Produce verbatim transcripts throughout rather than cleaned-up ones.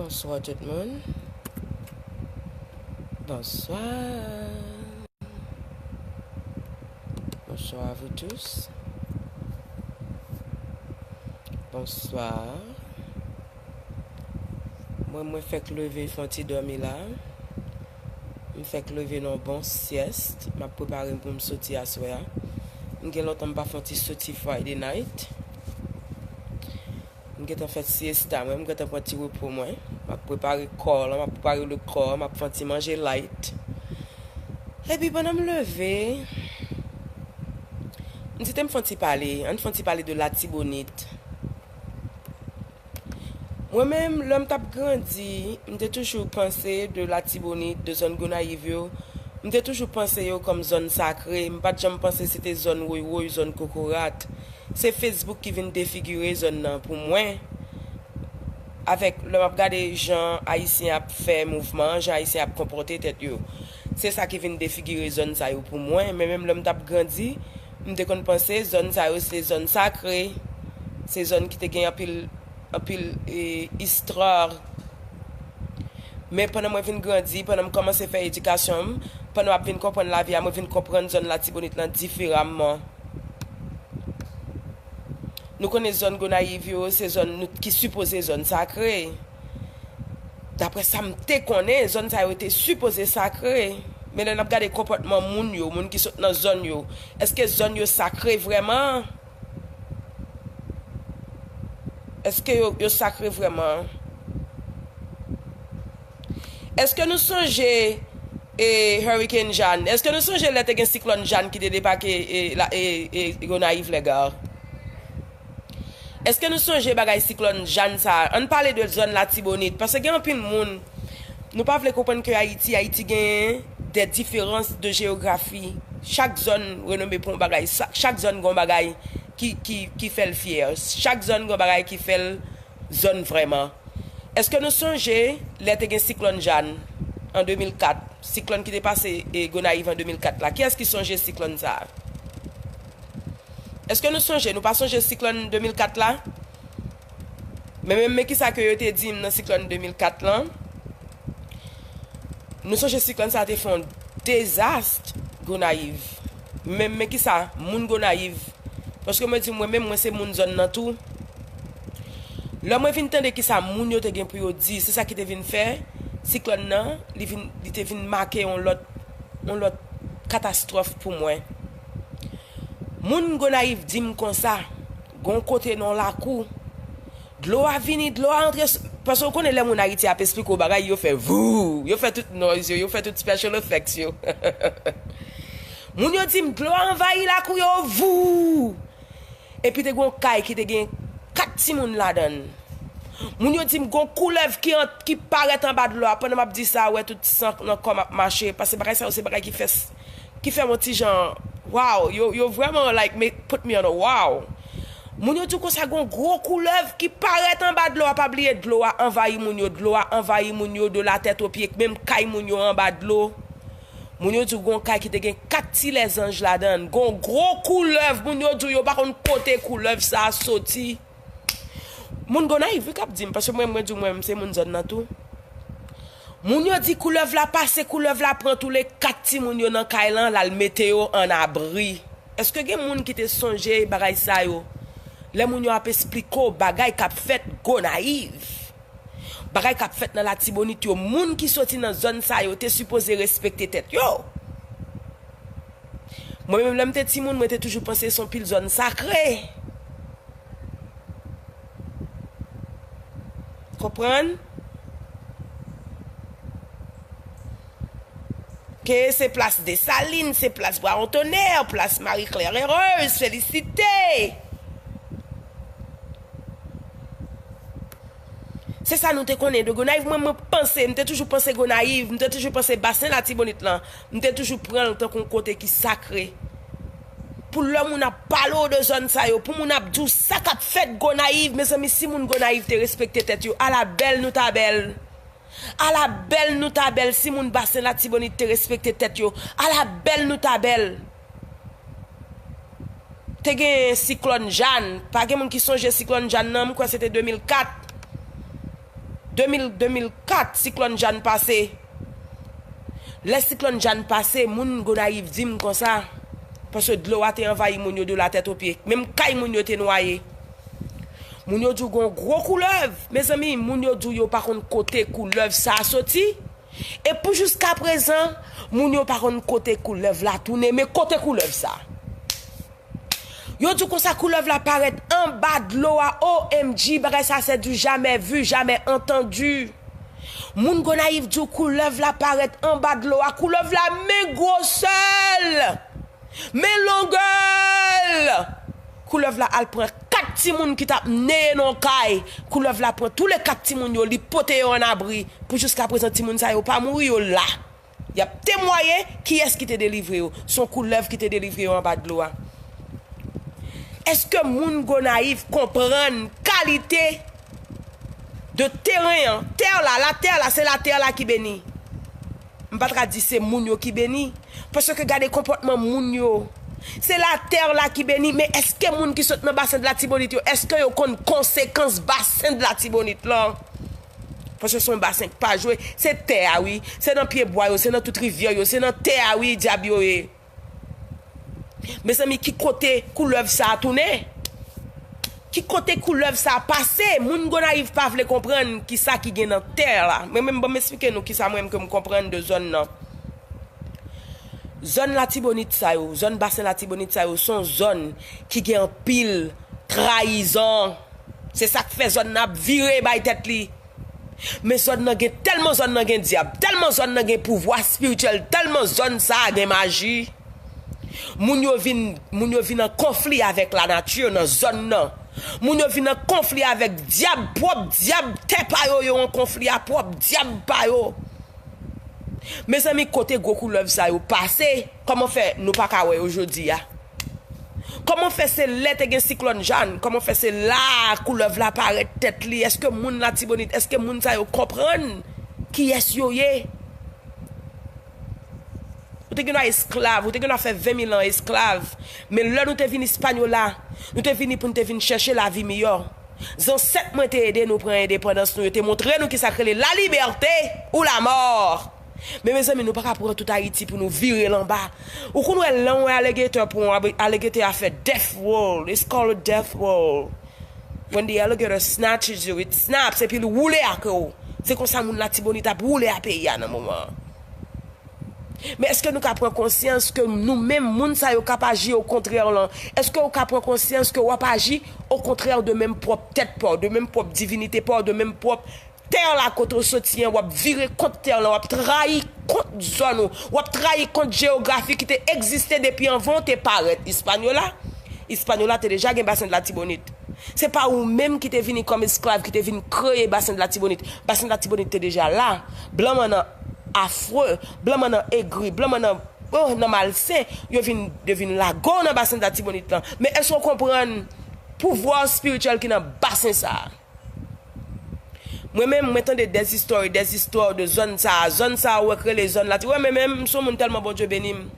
Bonsoir tout moun. Bonsoir. Bonsoir à vous tous. Bonsoir. Mwen, mwen fèk leve fè yon ti dòmi la. M fèk leve nan yon bon syèst. M ap prepare m pou m soti aswè a. M gen lontan m pa fè yon ti soti Friday night. M gentan fè siesta mwen, m gentan pran ti repo mwen. M ap prepare kò lan, m ap prepare le kò, m ap fè yon ti manje light. Epi pandan m leve, m di te m fè yon ti pale, ann fè yon ti pale de Latibonit. Mwen menm, lè m t ap grandi, m te toujou panse de Latibonit, de zòn Gonayiv yo, m te toujou panse yo kòm zòn sakre. M pa t janm panse se te zòn woywoy, zòn kokorat. Se Facebook ki vin defigire zòn nan pou mwen. Avèk, lè m ap gade jan Ayisyen ap fè mouvman, jan Ayisyen ap konpòte tèt yo. Se sa ki vin defigire zòn sa yo pou mwen. Men menm lè m t ap grandi, m te konn panse zòn sa yo se zòn sakre. Se zòn ki te gen anpil, anpil, e, istwa. Men pandan mwen vin grandi, pandan m kòmanse fè edikasyon m, pandan m ap vin konprann lavi a, mwen vin konprann zòn Latibonit lan diferaman. Nou konnen zòn Gonayiv yo, se zòn nou, ki sipoze zòn sakre. Daprè sa m te konnen, zòn sa yo te sipoze sakre. Men lè n ap gade konpòtman moun yo, moun ki sot nan zòn yo, èske zòn yo sakre vrèman? Èske yo, yo sakre vrèman? Èske nou sonje, e, Hurricane Jeanne? Èske nou sonje lè te gen siklòn Jeanne ki te debake, e, la, e, e, Gonayiv, Lèga? Èske nou sonje bagay siklòn Jeanne sa a? Ann pale de zòn Latibonit, paske gen anpil moun, nou pa vle konprann ke Ayiti, Ayiti genyen des différences de géographie. Chak zòn renome pou yon bagay, sa, chak zòn gen yon bagay ki, ki, ki fè l fyè. Chak zòn gen yon bagay ki fè l zòn vrèman. Èske nou sonje lè te gen siklòn Jeanne an de mil kat, siklòn ki te pase, e, Gonayiv an de mil kat la? Kiyès ki sonje siklòn sa a? Èske nou sonje? Nou pa sonje siklòn de mil kat la? Men, men, men kisa ke yo te di m nan siklòn de mil kat lan? Nou sonje siklòn sa a te fè yon dezas Gonayiv. Men, men kisa moun Gonayiv, paske mwen di mwen menm, mwen se moun zòn nan tou. Lè mwen vin tande kisa moun yo te gen pou yo di, se sa ki te vin fè siklòn nan, li vin, li te vin make yon lòt, yon lòt katastwòf pou mwen. Moun Gonayiv di m konsa, gon kote nan lakou, dlo a vini, dlo a antre, s-, paske w konnen lè moun Ayiti ap esplike w bagay, yo fè vou, yo fè tout noise yo, yo fè tout special effects yo. Moun yo di m, dlo a anvayi lakou yo, vou! Epi te gon kay ki te gen kat timoun ladan l. Moun yo di m gon koulèv ki ant-, ki parèt anba dlo a. Pandan m ap di sa, wè tout san nan kò m ap mache. Paske bagay sa yo se bagay ki fè s-, ki fè m yon ti jan, wow, yo, yo vrèman, like, make, put me on a wow. Moun yo di w konsa gon gwo koulèv ki parèt anba dlo a. Pa bliye dlo a anvayi moun yo, dlo a anvayi moun yo de la tèt o pye, menm kay moun yo anba dlo. Moun yo di w gon kay ki te gen kat ti lèzanj ladan l. Gon gwo koulèv, moun yo di w yo pa konn kote koulèv sa a soti. Moun Gonayiv wi k ap di m, paske mwen, mwen di w mwen menm se moun zòn nan tou. Moun yo di koulèv la pase, koulèv la pran toule kat timoun yo nan kay lan, l al mete yo an abri. Èske gen moun ki te sonje bagay sa yo? Lè moun yo ap esplike w bagay k ap fèt Gonayiv, bagay k ap fèt nan Latibonit yo, moun ki soti nan zòn sa yo te sipoze respekte tèt yo. Mwen menm, lè m te timoun, mwen te toujou panse se yon pil zòn sakre. Konprann? Ke se plas Desalin, se plas Bwa Wontonè, plas Marie Claire Heureuse, Félicité. Se sa nou te konnen de Gonayiv. Mwen, mwen panse, m te toujou panse Gonayiv, m te toujou panse Basen Latibonit lan, m te toujou pran l tankou yon kote ki sakre. Pou lè moun ap pale w de zòn sa yo, pou moun ap di w sa k ap fèt Gonayiv, mezanmi, si moun Gonayiv te respekte tèt yo, ala bèl nou ta bèl. Ala bèl nou ta bèl si moun Basen Latibonit te respekte tèt yo. Ala bèl nou ta bèl. Te gen siklòn Jeanne. Pa gen moun ki sonje siklòn Jeanne nan, m kwè se te de mil kat. de mil, de mil kat, siklòn Jan pase. Lè siklòn Jan pase, moun Gonayiv di m konsa, paske dlo a te anvayi moun yo de la tèt o pye. Menm kay moun yo te nwaye. Moun yo di w gen yon gwo koulèv. Mezanmi, moun yo di w yo pa konn kote koulèv sa a soti. E pou jiska prezan, moun yo pa konn kote koulèv la tounen, men kote koulèv sa a? Yo di w konsa koulèv la parèt anba dlo a, O M G, bagay sa se du jamais vu, jamais entendu. Moun Gonayiv di w koulèv la parèt anba dlo a, koulèv la men gwosè l, men longè l. Koulèv la al pran kat timoun ki t ap neye nan yon kay. Koulèv la pran toulèkat timoun yo, li pote yo an abri. Pou jiska prezan timoun sa yo pa mouri, yo la. Y ap temwaye kiyès ki te delivre yo. Se yon koulèv ki te delivre yo anba dlo a. Èske moun Gonayiv konprann kalite de teren an? Tè la, latè la, se latè la ki beni. M pa t ka di se moun yo ki beni. Paske gade konpòtman moun yo. Se latè la ki beni, men èske moun ki sot nan basen de Latibonit yo, èske yo konn konsekans basen de Latibonit lan? Paske se yon basen k pa jwe. Se tè a, wi. Se nan pye bwa yo, se nan tout rivyè yo, se nan tè a, wi, dyab yo ye. Mezanmi, ki kote koulèv sa a tounen? Ki kote koulèv sa a pase? Moun Gonayiv pa vle konprann kisa ki gen nan tè la. Mwen menm, ban m eksplike nou kisa mwen menm ke m konprann de zòn nan. Zòn Latibonit sa yo, zòn basen Latibonit sa yo, se yon zòn ki gen anpil trayizon. Se sa k fè zòn nan ap vire bay tèt li. Men zòn nan gen, tèlman zòn nan gen dyab, tèlman zòn nan gen pouvwa espirityèl, tèlman zòn sa a gen maji. Moun yo vin, moun yo vin an konfli avèk lanati nan zòn nan. Moun yo vin an konfli avèk dyab, pwòp dyab tè pa yo, yo an konfli a pwòp dyab pa yo. Mezanmi, kote gwo koulèv sa yo pase? Kòman fè nou pa ka wè yo jodi a? Kòman fè se lè te gen siklòn Jan? Kòman fè se la koulèv la parèt tèt li? Èske moun Latibonit, èske moun sa yo konprann kiyès yo ye? Ou te gen dwa esklav, ou te gen dwa fè ven mil an esklav. Men lè nou te vin Ispanyola, nou te vini pou n te vin chèche lavi miyò. Zansèt mwen te ede nou pran endepandans nou, yo te montre nou kisa k rele la liberté ou la mort. Men mezanmi, nou pa ka pran tout Ayiti pou nou vire l anba. Ou konn wè lè yon alligator pran yon, alligator a fè death roll. It's called a death roll. When the alligator snatches you, it snaps, epi li woule ak ou. Se konsa moun Latibonit ap woule a peyi a nan moman an. Men èske nou ka pran konsyans ke nou menm, moun sa yo k ap aji okontrè lan? Èske w ka pran konsyans ke w ap aji okontrè de menm pwòp tèt pa w, de menm pwòp divinite pa w, de menm pwòp tè la kote w soti an, w ap vire kont tè lan, w ap trayi kont zòn ou, w ap trayi kont jeyografi ki te egziste depi anvan w te parèt Ispanyola? Ispanyola te deja gen basen de Latibonit. Se pa ou menm ki te vini kòm esklav, ki te vin kreye basen de Latibonit. Basen de Latibonit te deja la. Blan mannan afre, blan mannan egri, blan mannan, oh, nan malsen, yo vin, yo vin lage w nan basen de Latibonit lan. Men èske w konprann pouvwa espirityèl ki nan basen sa a? Mwen menm, mwen tande des histoires, des histoires de zòn sa a. Zòn sa a, ou wè k rele zòn Lati-, ou wè, mwen menm, m se yon moun tèlman Bondye beni m.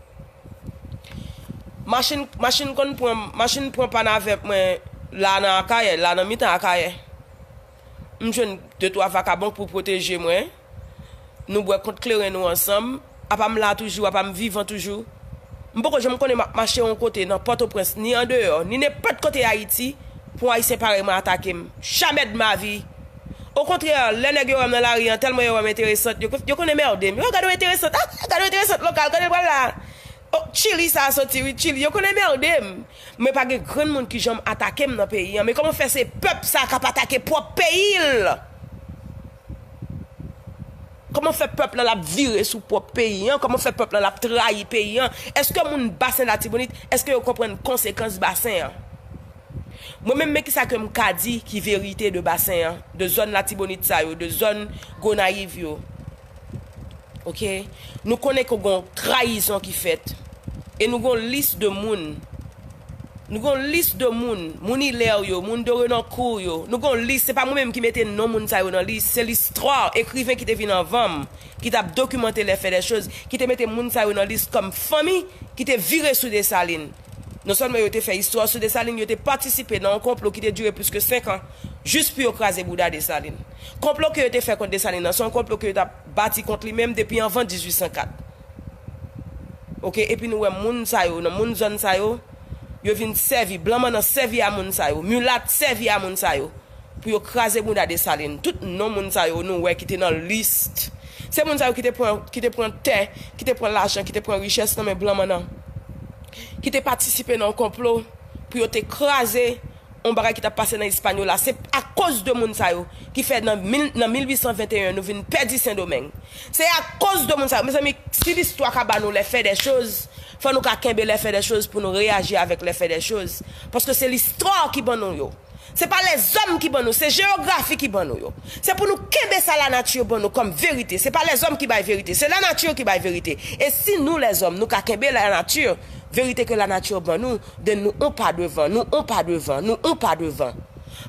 Machin, machin konn pran, machin pran pa navèt mwen la nan Akayè, la nan mitan Akayè. M jwenn de twa vakabon pou pwoteje mwen. Nou bwè kont kleren nou ansanm. Apa m la toujou, apa m vivan toujou. M poko janm konnen m ap mache yon kote nan Pòtoprens, ni andeyò, ni nenpòt kote Ayiti, pou yon Ayisyen parèy mwen atake m. Jamais de ma vie. Okontrè, lè nèg yo wè m nan lari an, tèlman yo wè m enteresant, yo, yo konn enmède m. Yo, gade yon enteresant, ah, gade yon enteresant lokal, kote l pral la? Oh, Chili sa a soti, wi, Chili. Yo konn enmède m. Men pa gen grenn moun ki janm atake m nan peyi an. Men kòman fè se pèp sa a k ap atake pwòp peyi l? Kòman fè pèp lan l ap vire sou pwòp peyi an? Kòman fè pèp lan l ap trayi peyi an? Èske moun basen Latibonit, èske yo konprann konsekans basen an? Mwen menm, men kisa ke m ka di ki verite de basen an, de zòn Latibonit sa yo, de zòn Gonayiv yo. Oke? Nou konnen ke gen trayizon ki fèt. E nou gen yon lis de moun. Nou gen yon lis de moun. Moun Ilè yo, moun Dorenankou yo. Nou gen yon lis. Se pa mwen menm ki mete non moun sa yo nan lis. Se listwa, ekriven ki te vin anvan m, ki t ap dokimante les faits des choses, ki te mete moun sa yo nan lis kòm fanmi ki te vire sou Desalin. Non sèlman yo te fè istwa sou Desalin, yo te patisipe nan yon konplo ki te dire plis ke senk an. Jis pou yo kraze bouda Desalin. Konplo ke yo te fè kont Desalin nan, se yon konplo ke yo t ap bati kont li menm depi anvan dizuit san kat. Oke, epi nou wè moun sa yo, nan moun zòn sa yo, yo vin sèvi, blan mannan sèvi a moun sa yo, milat sèvi a moun sa yo, pou yo kraze bouda Desalin. Tout non moun sa yo, nou wè ki te nan lis. Se moun sa yo ki te pran, ki te pran tè, ki te pran lajan, ki te pran richès nan men blan mannan, ki te patisipe nan yon konplo pou yo te kraze yon bagay ki t ap pase nan Ispanyola. Se akoz de moun sa yo ki fè nan mil, nan mil uit san venteyen nou vin pèdi Sendomeng. Se akoz de moun sa yo. Mezanmi, si listwa ka ba nou les faits des choses, fò nou ka kenbe les faits des choses pou nou reyaji avèk les faits des choses. Paske se listwa ki ban nou yo. Se pa lèzòm ki ban nou, se jeyografi ki ban nou yo. Se pou nou kenbe sa lanati ban nou kòm verite. Se pa lèzòm ki bay verite, se lanati ki bay verite. E si nou lèzòm, nou ka kenbe lanati, verite ke lanati ban nou, then nou on pa devan, nou on pa devan, nou on pa devan.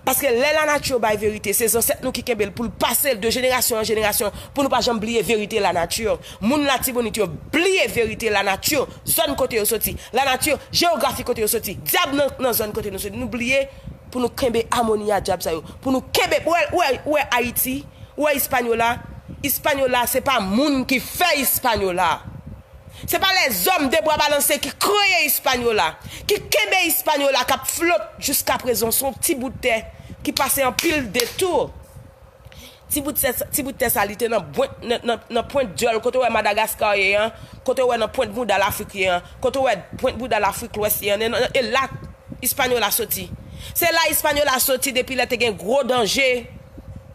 Paske lè lanati bay verite, se zansèt nou ki kenbe l pou l pase l de jenerasyon an jenerasyon, pou nou pa janm bliye verite lanati. Moun Latibonit yo bliye verite lanati, zòn kote yo soti. Lanati, jeyografi kote yo soti. Dyab nan, nan zòn kote nou soti. Nou bliye pou nou kenbe amoni a dyab sa yo. Pou nou kenbe, ou wè, ou wè, ou wè Ayiti, ou wè Ispanyola. Ispanyola, se pa moun ki fè Ispanyola. Se pa lèzòm de bra balanse ki kreye Ispanyola, ki kenbe Ispanyola, k ap flot jiska prezan. Se yon ti bout tè ki pase anpil detou. Ti bout tè, ti bout tè sa, li te nan pwent, nan, nan, nan pwent dyòl, kote w wè Madagaskar ye an, kote w wè nan pwent bouda Lafrik ye an, kote w wè pwent bouda Lafrik Lwès ye an, e, e la Ispanyola soti. Se la Ispanyola soti depi lè te gen gwo danje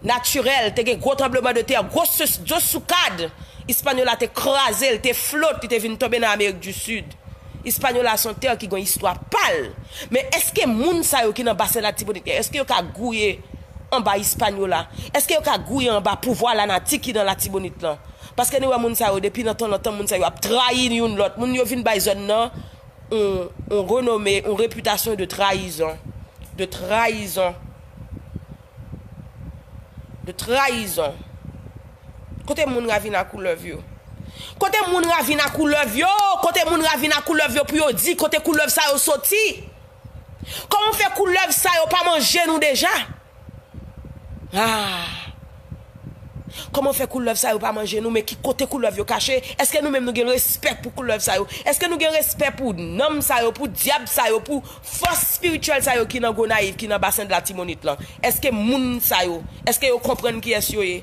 natirèl, te gen gwo tranbleman de tè, gwo se-, gwo soukad. Ispanyola te kraze, l te flot, li te vin tonbe nan Amerik di Sid. Ispanyola se yon tè ki gen istwa pa l. Men èske moun sa yo ki nan basen Latibonit, èske yo ka gouye anba Ispanyola? Èske yo ka gouye anba pouvwa lanati ki nan Latibonit lan? Paske nou wè moun sa yo, depi nan tan lontan, moun sa yo ap trayi youn lòt. Moun yo vin bay zòn nan yon, yon renome, yon repitasyon de trayizon. De trayizon. De trayizon. Kote moun Ravina Koulèv yo? Kote moun Ravina Koulèv yo? Kote moun Ravina Koulèv yo pou yo di kote koulèv sa yo soti? Kòman fè koulèv sa yo pa manje nou deja? Ah! Kòman fè koulèv sa yo pa manje nou? Men ki kote koulèv yo kache? Èske nou menm nou gen respè pou koulèv sa yo? Èske nou gen respè pou nanm sa yo, pou dyab sa yo, pou fòs espirityèl sa yo ki nan Gonayiv, ki nan basen de Latibonit lan? Èske moun sa yo, èske yo konprann kiyès yo ye?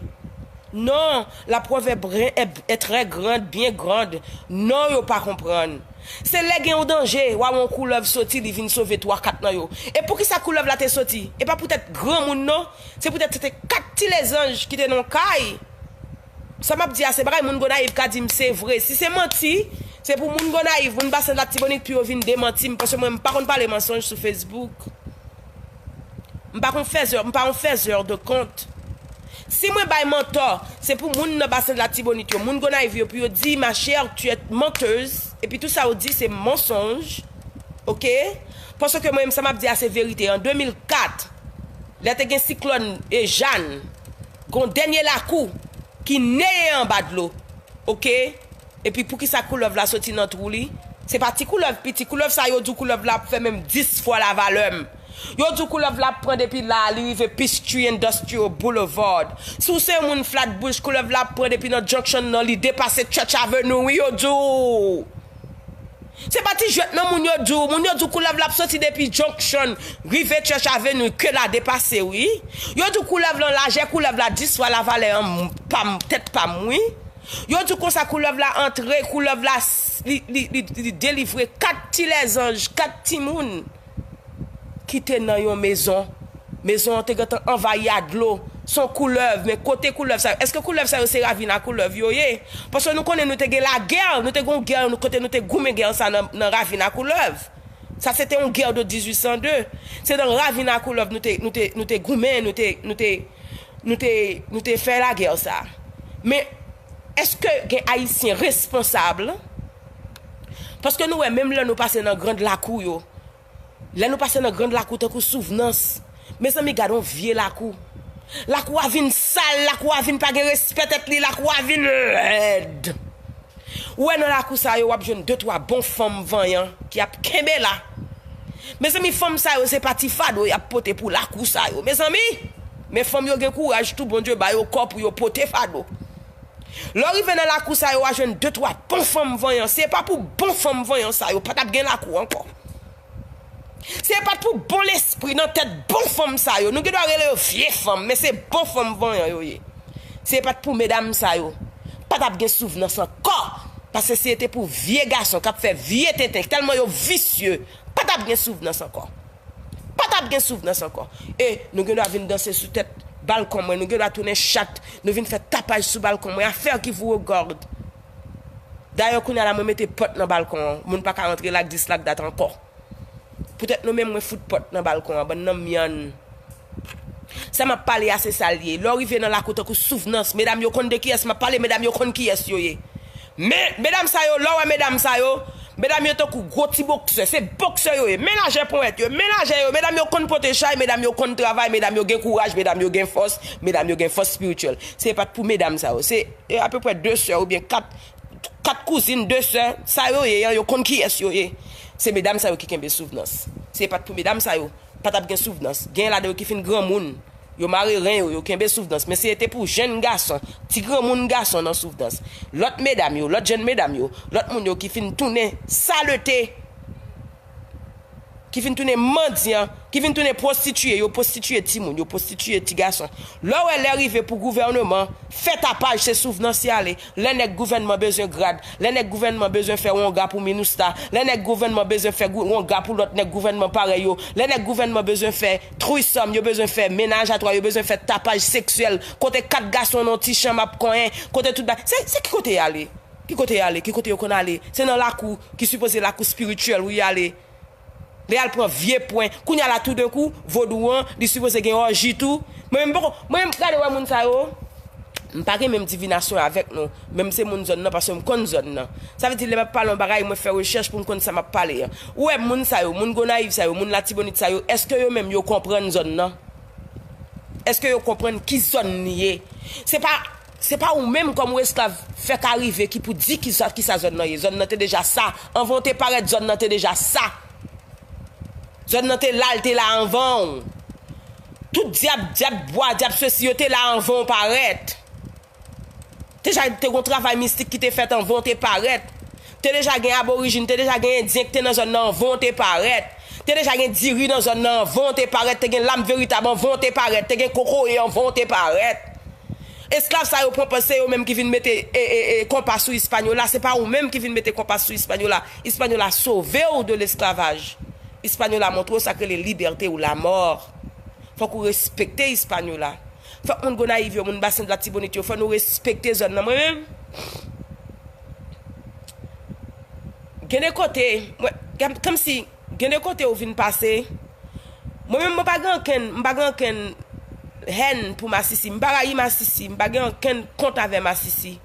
Non, la preuve est brin-, est, est très grande, bien grande. Non, yo pa konprann. Se lè gen yon danje, w a wè yon koulèv soti, li vin sove twa, kat nan yo. E poukisa koulèv la te soti? E pa poutèt granmoun, non. Se poutèt se te kat ti lezanj ki te nan yon kay. Sa m ap di a, se bagay moun Gonayiv ka di m se vre. Si se manti, se pou moun Gonayiv, moun basen Latibonit, pou yo vin demanti m, paske mwen, m pa konn pale mansonj sou Facebook. M pa konn fèzè, m pa yon fèzè de kont. Si mwen bay mantò, se pou moun nan basen Latibonit yo, moun Gonayiv yo, pou yo di, ma chère, tu es menteuse, epi tout sa ou di, se mansonj, oke? Paske mwen, sa m ap di a, se verite. An de mil kat, lè te gen siklòn, e, Jeanne, gon dènye lakou ki neye anba dlo, oke? Epi poukisa koulèv la soti nan twou li? Se pa ti koulèv piti, koulèv sa yo di w koulèv la ap fè menm dis fwa lavalè m. Yo di w koulèv la ap pran depi la, li rive Peachtree Industrial Boulevard. Si w se yon moun Flatbush, koulèv la ap pran depi nan Junction nan, li depase Church Avenue, wi, yo di w. Se pa ti jwèt non moun yo di w. Moun yo di w koulèv la ap soti depi Junction, rive Church Avenue, ke la depase, wi. Yo di w koulèv lan, lajè koulèv la dis fwa lavalè an, pa m, tèt pa m, wi. Yo di w konsa koulèv la antre, koulèv la s-, li, li, li, li delivre kat ti lèzanj, kat timoun ki te nan yon mezon. Mezon an te gentan anvayi a dlo. Se yon koulèv, men kote koulèv sa yo? Èske koulèv sa yo se Ravina Koulèv yo ye? Paske nou konnen nou te gen lagè, nou te gen yon gè, nou, kote nou te goumen gè sa nan, nan Ravina Koulèv. Sa se te yon gè de dizuit san de. Se nan Ravina Koulèv nou te, nou te, nou te goumen, nou te, nou te, nou te, nou te fè lagè sa. Men, èske gen Ayisyen responsab? Paske nou wè, menm lè nou pase nan Grand Lakou yo, lè nou pase nan Grand Lakou tankou Souvnans, mezanmi, gade yon vye lakou. Lakou a vin sal, lakou a vin pa gen respè tèt li, lakou a vin lèd. Ou wè nan lakou sa yo, w ap jwenn de twa bon fanm vanyan ki ap kenbe la. Mezanmi, fanm sa yo, se pa ti fado y ap pote pou lakou sa yo. Mezanmi, men fanm yo gen kouraj tou, Bondye ba yo kò pou yo pote fado. Lè w rive nan lakou sa yo, w a jwenn de twa bon fanm vanyan. Si se pa pou bon fanm vanyan sa yo, pa t ap gen lakou ankò. Si se pa t pou bon lespri nan tèt bon fanm sa yo, nou gendwa rele yo vye fanm, men se bon fanm vanyan yo ye. Si se pa t pou medam sa yo, pa t ap gen souvnans ankò. Paske si se te pou vye gason k ap fè vye tenten, tèlman yo visye, pa t ap gen souvnans ankò. Pa t ap gen souvnans ankò. E nou gendwa vin danse sou tèt balkon mwen, nou gendwa tounen chat, nou vin fè tapaj sou balkon mwen. Affaire qui vous regarde. Dayè, kounye a la, mwen mete pòt nan balkon an. Moun pa ka rantre la ak dis la ak dat ankò. Poutèt nou menm, mwen fout pòt nan balkon an, bann nan myann. Sa m ap pale a, se sa l ye. Lè w rive nan lakou tankou souvnans, medam yo konn de kiyès m ap pale, medam yo konn kiyès yo ye. Men, medam sa yo, lè w wè medam sa yo, medam yo tankou gwo ti boksè, se boksè yo ye, menajè ponyèt yo, menajè yo, medam yo konn pote chay, medam yo konn travay, medam yo gen kouraj, medam yo gen fòs, medam yo gen fòs espirityèl. Se pa t pou medam sa yo, se e apeprè de sè oubyen kat, kat kouzin, de sè, sa yo ye an, yo konn kiyès yo ye. Se medam sa yo ki kenbe souvnans. Se pa t pou medam sa yo, pa t ap gen souvnans. Gen ladan yo ki fin granmoun, yo mare ren yo, yo kenbe souvnans. Men si se te pou jenn gason, ti granmoun gason nan souvnans. Lòt medam yo, lòt jenn medam yo, lòt moun yo ki fin tounen salete, ki vin tounen mandyan, ki vin tounen pwostitiye, yo pwostitiye timoun, yo pwostitiye ti gason. Lè w wè lè rive pou gouvènman fè tapaj, se souvnans y ale. Lè nèg gouvènman bezwen grad, lè nèg gouvènman bezwen fè wonga pou minousta, lè nèg gouvènman bezwen fè gou- wonga pou lòt nèg gouvènman parèy yo, lè nèg gouvènman bezwen fè threesome, yo bezwen fè mennaj a twa, yo bezwen fè tapaj seksyèl, kote kat gason nan ti chanm ap konyen, kote tout ba-, se, se ki kote y ale? Ki kote y ale? Ki kote yo konn ale? Se nan lakou ki sipoze lakou espirityèl wi y ale. Lè y al pran vye pwen. Kounye a la, toudenkou, vodou an, li sipoze gen òji tou. Mwen menm, m poko, mwen menm, gade wè moun sa yo. M pa gen menm divinasyon avèk nou. Men m se moun zòn nan, paske m konn zòn nan. Sa vle di, lè m ap pale yon bagay, mwen fè rechèch pou m konn sa m ap pale an. Ou wè moun sa yo, moun Gonayiv sa yo, moun Latibonit sa yo, èske yo menm yo konprann zòn nan? Èske yo konprann ki zòn li ye? Se pa, se pa ou menm kòm yon esklav fèk arive ki pou di ki sa, ki sa zòn nan ye. Zòn nan te deja sa. Anvan w te parèt, zòn nan te deja sa. Zòn nan te la, l te la anvan w. Tout dyab, dyab bwa, dyab sesi, yo te la anvan w parèt. Te deja te gon travay mistik ki te fèt anvan w te parèt. Te deja gen aborijin, te deja gen endyen ki te nan zòn nan anvan w te parèt. Te deja gen diri nan zòn nan anvan w te parèt. Te gen lam veritab anvan w te parèt. Te gen kokoye anvan w te parèt. Esklav sa yo pran pòz, se yo menm ki vin mete, e, e, e, konpa sou Ispanyola. Se pa ou menm ki vin mete konpa sou Ispanyola. Ispanyola sove w de l'esclavage. Ispanyola montre w sa k rele libète ou lamò. Fòk ou respekte Ispanyola. Fòk moun Gonayiv yo, moun Basen Latibonit yo, fò nou respekte zòn nan. Mwen menm, gen de kote, mwen, gen, kòmsi, gen de kote ou vin pase. Mwen menm, mwen pa gen ankenn, m pa gen ankenn hèn pou masisi. M pa rayi masisi, m pa gen ankenn kont avè masisi.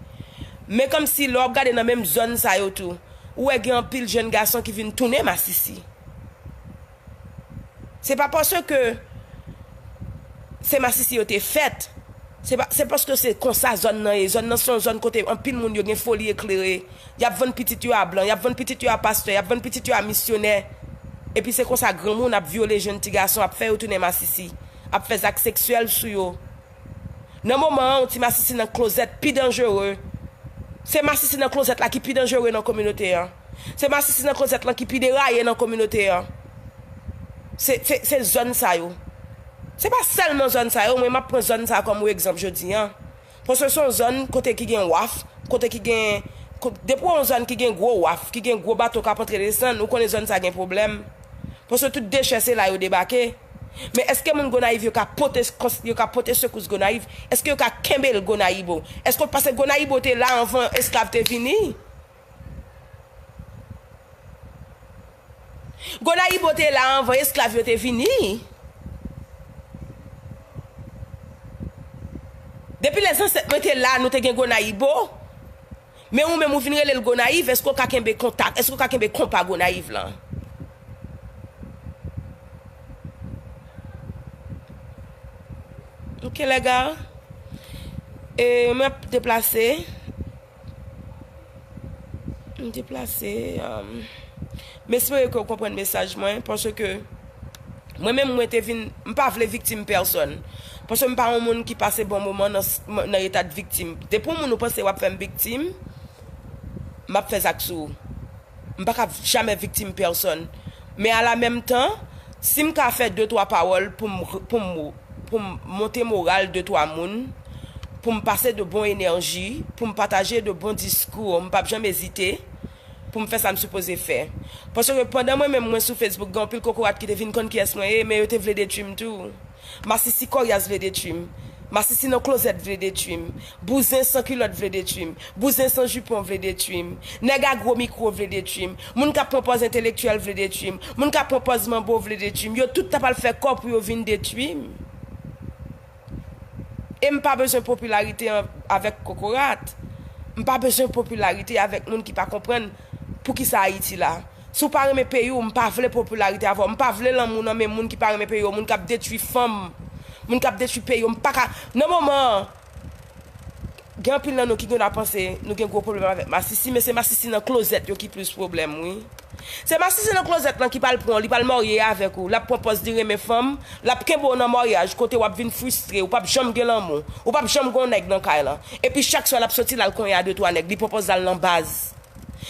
Men kòmsi lè w ap gade nan menm zòn sa yo tou, ou wè gen anpil jèn gason ki vin tounen masisi. Se pa paske se masisi yo te fèt. Se pa, se paske se konsa zòn nan ye. Zòn nan se yon zòn kote anpil moun yo gen foli eklere. Y ap vann pitit yo a blan, y ap vann pitit yo a pastè, y ap vann pitit yo a misyonè. Epi se konsa granmoun ap vyole jèn ti gason, ap fè yo tounen masisi, ap fè zak seksyèl sou yo. Nan moman an, yon ti masisi nan klozèt pi danjere. Se masisi nan klozèt la ki pi danjere nan kominote an. Se masisi nan klozèt lan ki pi deraye nan kominote an. Se, se, se zòn sa yo. Se pa sèlman zòn sa yo, mwen m ap pran zòn sa a kòm yon egzanp jodi an. Paske se yon zòn kote ki gen waf, kote ki gen, ko-, depi w yon zòn ki gen gwo waf, ki gen gwo bato k ap antre desann, ou konnen zòn sa gen pwoblèm. Paske tout dechè se la yo debake. Men èske moun Gonayiv yo ka pote, yo ka pote sekous Gonayiv? Èske yo ka kenbe l Gonayibo? Èske, paske Gonayibo te la anvan esklav te vini? Gonayibo te la anvan esklav yo te vini. Depi lèzansèt mwen te la, nou te gen Gonayibo. Men ou menm ou vin rele l Gonayiv, èske w ka kenbe kontak, èske w ka kenbe konpa Gonayiv lan? Ok, lèga. E, mwen ap deplase. M deplase, um, M espere ke w konprann mesaj mwen, paske mwen menm mwen te vin, m pa vle viktim pèsòn. Paske m pa yon moun ki pase bon moman nan, nan eta de viktim. Depi yon moun ou panse w ap fè m viktim, m ap fè zak sou ou. M pa ka jamè viktim pèsòn. Men a la menm tan, si m ka fè de twa pawòl pou m, pou m, pou m monte moral de twa moun, pou m pase de bon enèji, pou m pataje de bon diskou, m p ap janm ezite pou m fè sa m sipoze fè. Paske pandan mwen menm mwen sou Facebook, gen anpil kokorat ki te vin konn kiyès mwen ye, men yo te vle detwi m tou. Masisi kòryas vle detwi m. Masisi nan klozèt vle detwi m. Bouzen san kilòt vle detwi m. Bouzen san jipon vle detwi m. Nèg a gwo mikwo vle detwi m. Moun k ap pran pòz entelektyèl vle detwi m. Moun k ap pran pòz manbo vle detwi m. Yo tout t ap al fè kò pou yo vin detwi m. E m pa bezwen popilarite avèk kokorat. M pa bezwen popilarite avèk moun ki pa konprann poukisa Ayiti la. Si w pa renmen peyi w, m pa vle popilarite avè w. M pa vle lanmou nan men moun ki pa renmen peyi yo, moun k ap detwi fanm, moun k ap detwi peyi yo. M pa ka, nan moman an, gen anpil nan nou ki gen dwa panse nou gen gwo pwoblèm avèk masisi, men se masisi nan klozèt yo ki plis pwoblèm, wi. Se masisi nan klozèt lan ki pral pran w, li pral marye avèk ou, l ap pran pòz li renmen fanm, l ap kenbe w nan maryaj kote w ap vin fristre, ou p ap janm gen lanmou, ou p ap janm gen yon nèg nan kay lan. Epi chak swa l ap soti, l al konyen a de twa nèg, li pran pòz l al nan baz.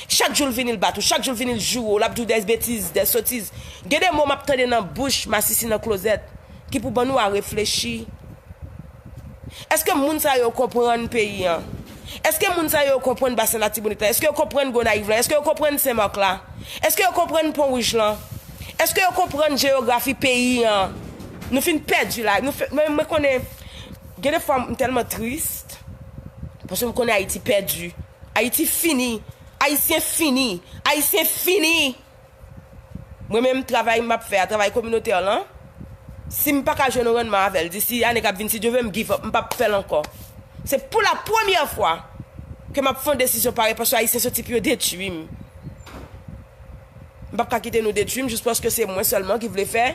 Chak jou l vini l bat ou, chak jou l vini l joure w, l ap di w de betiz, de sotiz. Gen de mo m ap tande nan bouch masisi nan klozèt ki pou ban nou a reflechi. Èske moun sa yo konprann peyi an? Èske moun sa yo konprann Basen Latibonit la? Èske yo konprann Gonayiv la? Èske yo konprann Senmak la? Èske yo konprann Pon Wouj lan? Èske yo konprann jeyografi peyi an? Nou fin pèdi la. Nou fè, mwen, mwen konnen, gen de fwa m tèlman tris, paske m konnen Ayiti pèdi. Ayiti fini. Ayisyen fini. Ayisyen fini. Mwen menm, travay m ap fè a, travay kominotè lan, si m pa ka jwenn yon rannman avè l disi ane k ap vin, si Dye vle, m give up, m p ap fè l ankò. Se pou la premyè fwa ke m ap fè yon desizyon parèy, paske Ayisyen soti pou yo detwi m. M p ap ka kite nou detwi m jis paske se mwen sèlman ki vle fè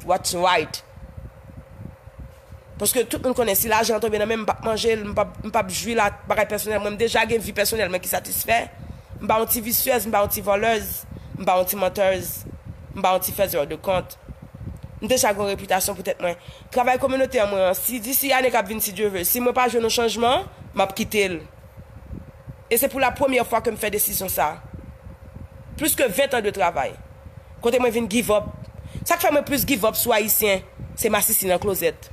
what's right. Paske tout moun konnen si lajan an tonbe nan men m, m p ap manje l, m p ap, m p ap jwi la, bagay pèsonèl mwen. M deja gen vi pèsonèl mwen ki satisfè. M pa yon ti visyèz, m pa yon ti vòlèz, m pa yon ti mantèz, m pa yon ti fèzè de kont. M deja gen yon repitasyon pou tèt mwen. Travay kominotè mwen an, si disi ane k ap vin, si Dye vle, si mwen pa jwenn yon chanjman, m ap kite l. E se pou la premyè fwa ke m fè desizyon sa. Plis ke ven tan de travay. Kote mwen vin give up. Sa k fè mwen plis give up sou Ayisyen, se masisi nan klozèt.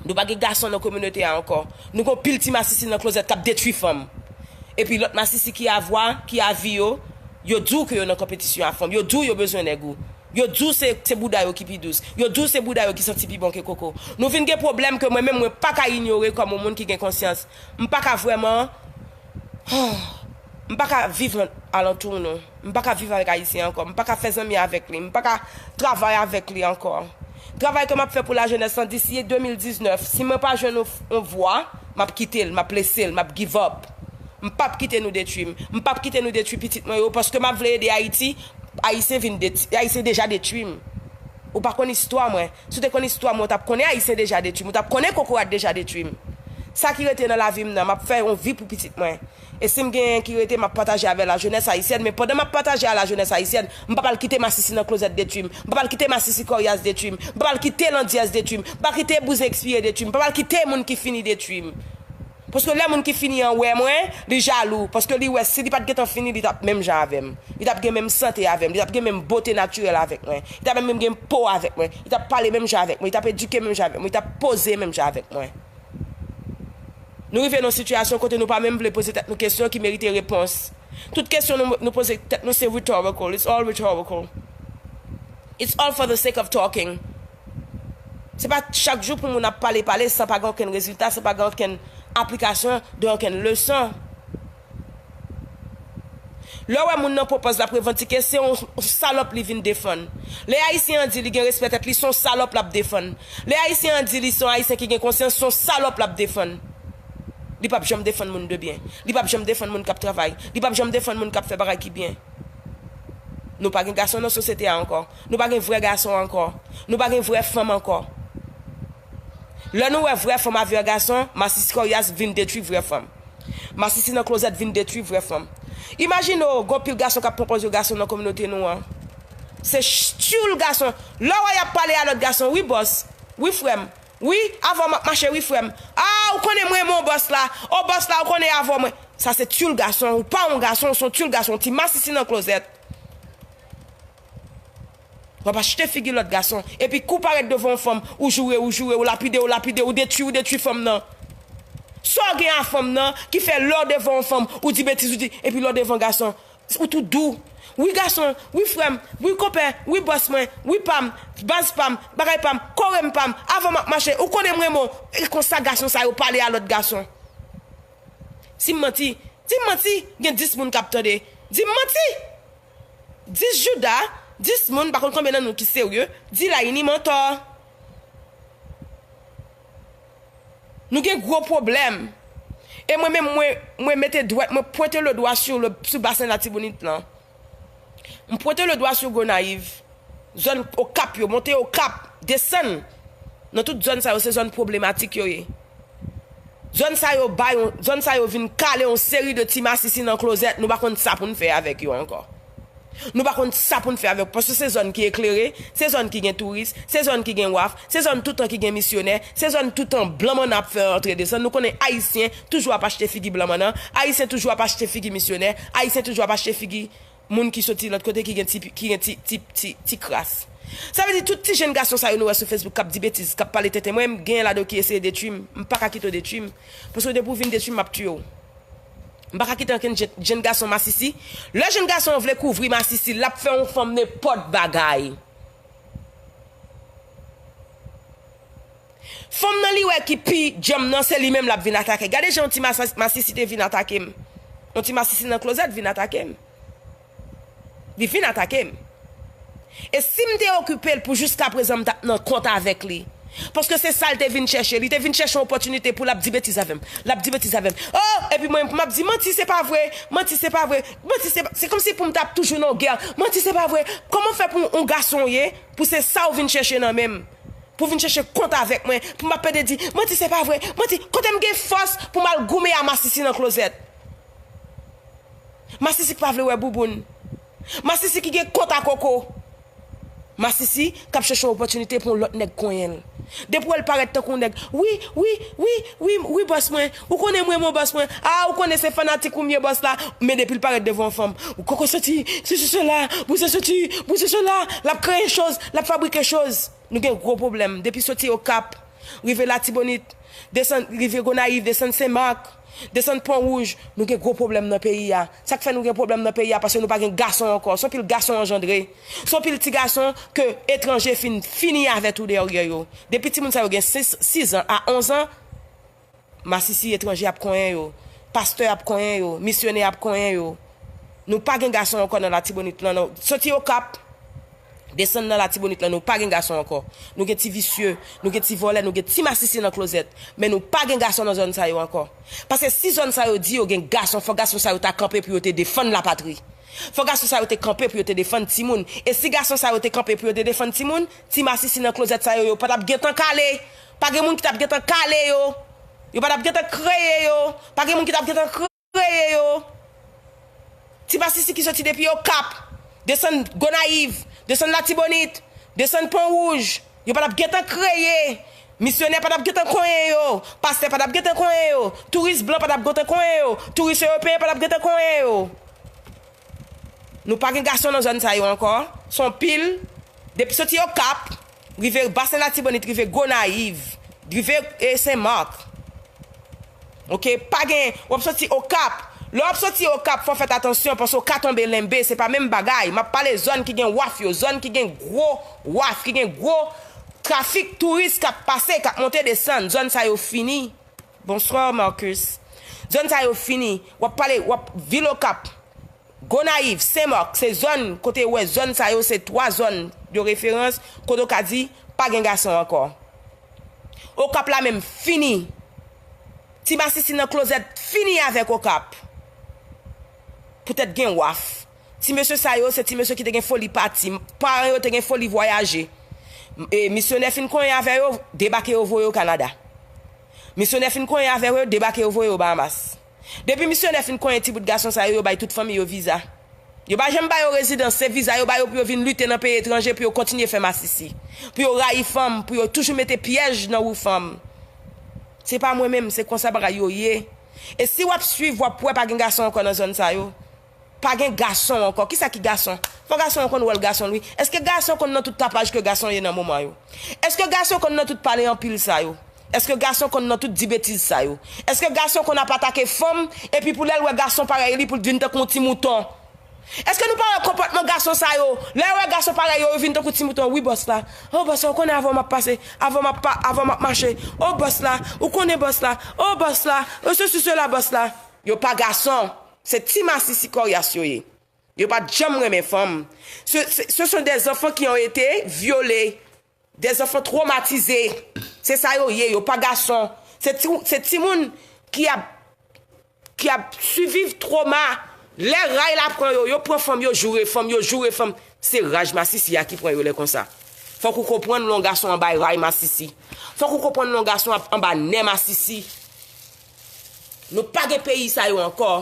Nou pa gen gason nan kominote a ankò. Nou gon pil ti masisi nan klozèt k ap detwi fanm. Epi lòt masisi ki a vwa, ki a vi yo, yo di w ke yo nan konpetisyon a fanm. Yo di w yo bezwen nèg ou. Yo di w se, se bouda yo ki pi dous. Yo di w se bouda yo ki santi pi bon ke koko. Nou vin gen pwoblèm ke mwen menm mwen pa ka inyore kòm yon moun ki gen konsyans. M pa ka vrèman, m pa ka viv alantou nou. M pa ka viv avèk Ayisyen ankò. M pa ka fè zanmi avèk li. M pa ka travay avèk li ankò. Travay ke m ap fè pou lajenès lan disi de mil diznèf, si mwen pa jwenn yon, yon vwa, m ap kite l, m ap lese l, m ap give up. M p ap kite nou detwi m. M p ap kite nou detwi pitit mwen yo, paske m ap vle ede Ayiti. Ayisyen vin detwi, Ayisyen deja detwi m. Ou pa konn istwa mwen. Si w te konn istwa mwen, ou t ap konnen Ayisyen deja detwi m. Ou t ap konnen kokorat deja detwi m. Sa ki rete nan lavi m nan, m ap fè yon vi pou pitit mwen. E si m genyen ki rete, m ap pataje avè lajenès ayisyèn. Men pandan m ap pataje a lajenès ayisyèn, m p ap al kite masisi nan klozèt detwi m. M p ap al kite masisi kòryas detwi m. M p ap al kite landyèz detwi m. M p ap al kite bouzen ekspire detwi m. M p ap al kite moun ki fini detwi m. Paske lè moun ki fini an wè mwen, li jalou. Paske li wè si li pa t gentan fini, li t ap menm jan avè m. Li t ap gen menm sante avè m. Li t ap gen menm bote natirèl avèk mwen. Li t ap menm gen po avèk mwen. Li t ap pale menm jan avèk mwen. Li t ap edike menm jan avèk mwen. Li t ap poze menm jan avèk mwen. Nou rive nan yon sitiyasyon kote nou pa menm vle poze tèt nou kesyon ki merite repons. Tout kesyon nou, nou poze tèt nou se rhetorical. It's all rhetorical. It's all for the sake of talking. Se pa chak jou pou moun ap pale, pale san pa gen okenn rezilta, san pa gen okenn aplikasyon de okenn leson. Lè w wè moun nan pran pòz l ap revandike, se yon, yon salòp li vin defann. Lè Ayisyen an di li gen respè tèt li, se yon salòp l ap defann. Lè Ayisyen an di li se yon Ayisyen ki gen konsyans, se yon salòp l ap defann. Li p ap janm defann moun de byen. Li p ap janm defann moun k ap travay. Li p ap janm defann moun k ap fè bagay ki byen. Nou pa gen gason nan sosyete a ankò. Nou pa gen vrè gason ankò. Nou pa gen vrè fanm ankò. Lè nou wè vrè fanm a vrè gason, masisi kòryas vin detwi vrè fanm. Masisi nan klozèt vin detwi vrè fanm. Imajine w, gon pil gason k ap pran pòz yo gason nan kominote nou an. Se ch- tchoul gason. Lè w wè y ap pale a lòt gason, wi bòs, wi frè m, wi, avè w m ap mache, wi frè m. A, ou konnen m renmen w bòs la. O bòs la, ou konnen avè w mwen. Sa se tchoul gason. Ou pa yon gason, ou se yon tchoul gason, yon ti masisi nan klozèt. W ap achte figi lòt gason. Epi kou parèt devan yon fanm, ou joure, ou joure, ou lapide, ou lapide, ou detwi, ou detwi fanm nan. Sa w gen a fanm nan ki fè lè w devan yon fanm, ou di betiz, ou di, epi lè w devan gason, ou tou dou. Wi gason, wi frè m, wi konpè, wi bòs mwen, wi pa m, baz pa m, bagay pa m, kore m pa m, avè w m ap mache, ou konnen m renmen w. E konsa gason sa yo pale a lòt gason. Si m manti, di m manti, gen dis moun k ap tande. Di m manti! Dis jouda, dis moun, m pa konn konbyen nan nou ki serye, di la ini mantò. Nou gen gwo pwoblèm. E mwen menm, mwen, mwen mete dwèt, mwen pwente le dwa sou le, sou basen Latibonit lan. M pwente le dwa sou Gonayiv. Zòn Okap yo, monte Okap, desann. Nan tout zòn sa yo, se zòn pwoblematik yo ye. Zòn sa yo bay yon, zòn sa yo vin kale yon seri de ti masisi nan klozèt, nou pa konn sa pou n fè avèk yo ankò. Nou pa konn sa pou n fè avèk, paske se zòn ki eklere, se zòn ki gen touris, se zòn ki gen waf, se zòn toutan ki gen misyonè, se zòn toutan blan manna ap fè antre desann. Nou konnen Ayisyen toujou ap achte figi blan manna, Ayisyen toujou ap achte figi misyonè, Ayisyen toujou ap achte figi moun ki soti lòt kote ki gen ti, ki gen ti, ti, ti, ti kras. Sa vle di tout ti jenn gason sa yo nou wè sou Facebook k ap di betiz, k ap pale tenten. Mwen, m genyen ladan yo ki eseye detwi m, m pa ka kite yo detwi m. Paske depi w vin detwi m, m ap tiye w. M pa ka kite ankenn jenn, jenn gason masisi. Lè jenn gason an vle kouvri masisi, l ap fè yon fanm nenpòt bagay. Fanm nan li wè ki pi djanm nan, se li menm l ap vin atake. Gade jan yon ti masa- masisi te vin atake m. Yon ti masisi nan klozèt vin atake m. Li vin atake m. E si m te okipe l pou jiskaprezan m t ap nan kont avèk li. Paske se sa l te vin chèche. Li te vin chèche yon opòtinite pou l ap di betiz avè m. L ap di betiz avè m. Oh! Epi mwen, m ap di, manti, se pa vre. Manti, se pa vre. Manti, se pa, se kòmsi pou m t ap toujou nan yon gè. Manti, se pa vre. Kòman fè pou yon gason ye, pou se sa w vin chèche nan men m? Pou vin chèche kont avèk mwen, pou m ap pede di, manti, se pa vre, manti, kote m gen fòs pou m al goumen a masisi nan klozèt? Masisi ki pa vle wè bouboun. Masisi ki gen kont a koko. Masisi k ap chèche yon opòtinite pou yon lòt nèg konyen l. Depi w wè l parèt tankou yon nèg, wi, wi, wi, wi, wi, bòs mwen, ou konnen m renmen w bòs mwen, a, ou konnen se fanatik ou m ye bòs la, men depi l parèt devan yon fanm, ou koko soti, sesi sela, bouze soti, bouze sela, l ap kreye choz, l ap fabrike choz. Nou gen gwo pwoblèm. Depi soti Okap, rive Latibonit, desann, rive Gonayiv, desann Senmak, desann Pon Wouj, nou gen gwo pwoblèm nan peyi a. Sa k fè nou gen pwoblèm nan peyi a, paske nou pa gen gason ankò. Se yon pil gason anjandre. Se yon pil ti gason ke etranje fin fini avè tou dèyè yo. Depi timoun sa yo gen sis, sis an a onz an, masisi etranje ap konyen yo, pastè ap konyen yo, misyonè ap konyen yo. Nou pa gen gason ankò nan Latibonit lan, non. Soti Okap, desann nan Latibonit lan, nou pa gen gason ankò. Nou gen ti visye, nou gen ti vòlè, nou gen ti masisi nan klozèt. Men nou pa gen gason nan zòn sa yo ankò. Paske si zòn sa yo di yo gen gason, fò gason sa yo ta kanpe pou yo te defann lapatri. Fò gason sa yo te kanpe pou yo te defann timoun. E si gason sa yo te kanpe pou yo te defann timoun, ti masisi nan klozèt sa yo, yo pa t ap gentan kale. Pa gen moun ki t ap gentan kale yo. Yo pa t ap gentan kreye yo. Pa gen moun ki t ap gentan kreye yo. Ti masisi ki soti depi Okap, desann Gonayiv, desann Latibonit, desann Pon Wouj, yo pa t ap gentan kreye. Misyonè pa t ap gentan konyen yo. Pastè pa t ap gentan konyen yo. Touris blan pa t ap gentan konyen yo. Touris ewopeyen pa t ap gentan konyen yo. Nou pa gen gason nan zòn sa yo ankò. Se yon pil. Depi soti Okap, rive Basen Latibonit, rive Gonayiv, rive, e, Senmak. Oke, pa gen, w ap soti Okap. Lè w ap soti Okap, fò w fè atansyon, paske w ka tonbe lenbe, se pa menm bagay. M ap pale zòn ki gen waf yo, zòn ki gen gwo waf, ki gen gwo trafik touris k ap pase, k ap monte desann. Zòn sa yo fini. Bonswa, Marcus. Zòn sa yo fini. W ap pale, w ap, vil Okap, Gonayiv, Senmak, se zòn kote w wè zòn sa yo, se twa zòn de referans kote w ka di pa gen gason ankò. Okap la menm fini. Ti masisi nan klozèt fini avèk Okap. Poutèt gen waf. Ti mesye sa yo, se ti mesye ki te gen foli pati. Paran yo te gen foli vwayaje. E misyonè fin konyen avè yo, debake yo voye yo Kanada. Misyonè fin konyen avè yo, debake yo voye yo Bahamas. Depi misyonè fin konyen ti bout gason sa yo, yo bay tout fanmi yo viza. Yo pa janm ba yo rezidans, se viza yo ba yo pou yo vin lite nan peyi etranje, pou yo kontinye fè masisi. Pou yo rayi fanm, pou yo toujou mete pyèj nan wou fanm. Se pa mwen menm, se konsa bagay yo ye. E si w ap swiv, w ap wè pa gen gason ankò nan zòn sa yo. Pa gen gason ankò. Kisa ki gason? Fò gason an konn wòl gason l wi. Èske gason konn nan tout tapaj ke gason ye nan moman yo? Èske gason konn nan tout pale anpil sa yo? Èske gason konn nan tout di betiz sa yo? Èske gason konn ap atake fanm, epi pou lè l wè gason parèy li, pou l vin tankou yon ti mouton? Èske nou pa wè konpòtman gason sa yo? Lè yo wè gason parèy yo, yo vin tankou ti mouton. Wi, bòs la. O, bòs la, ou konnen avan m ap pase, avan m ap pa, avan m ap mache. O, bòs la, ou konnen bòs la. O, bòs la, o, sesi, sela, bòs la. Yo pa gason. Se ti masisi kòryas yo ye. Yo pa t janm renmen fanm. Ce, ce, ce sont des enfants qui ont été violés. Des enfants traumatisés. Se sa yo ye, yo pa gason. Se ti, se timoun ki ap, ki ap siviv twoma. Lè ray la pran yo, yo pran fanm, yo joure fanm, yo joure fanm. Se raj masisi a ki pran yo lè konsa. Fòk ou konprann lè yon gason anba ray masisi. Fòk ou konprann lè yon gason ap anba nè masisi. Nou pa gen peyi sa yo ankò.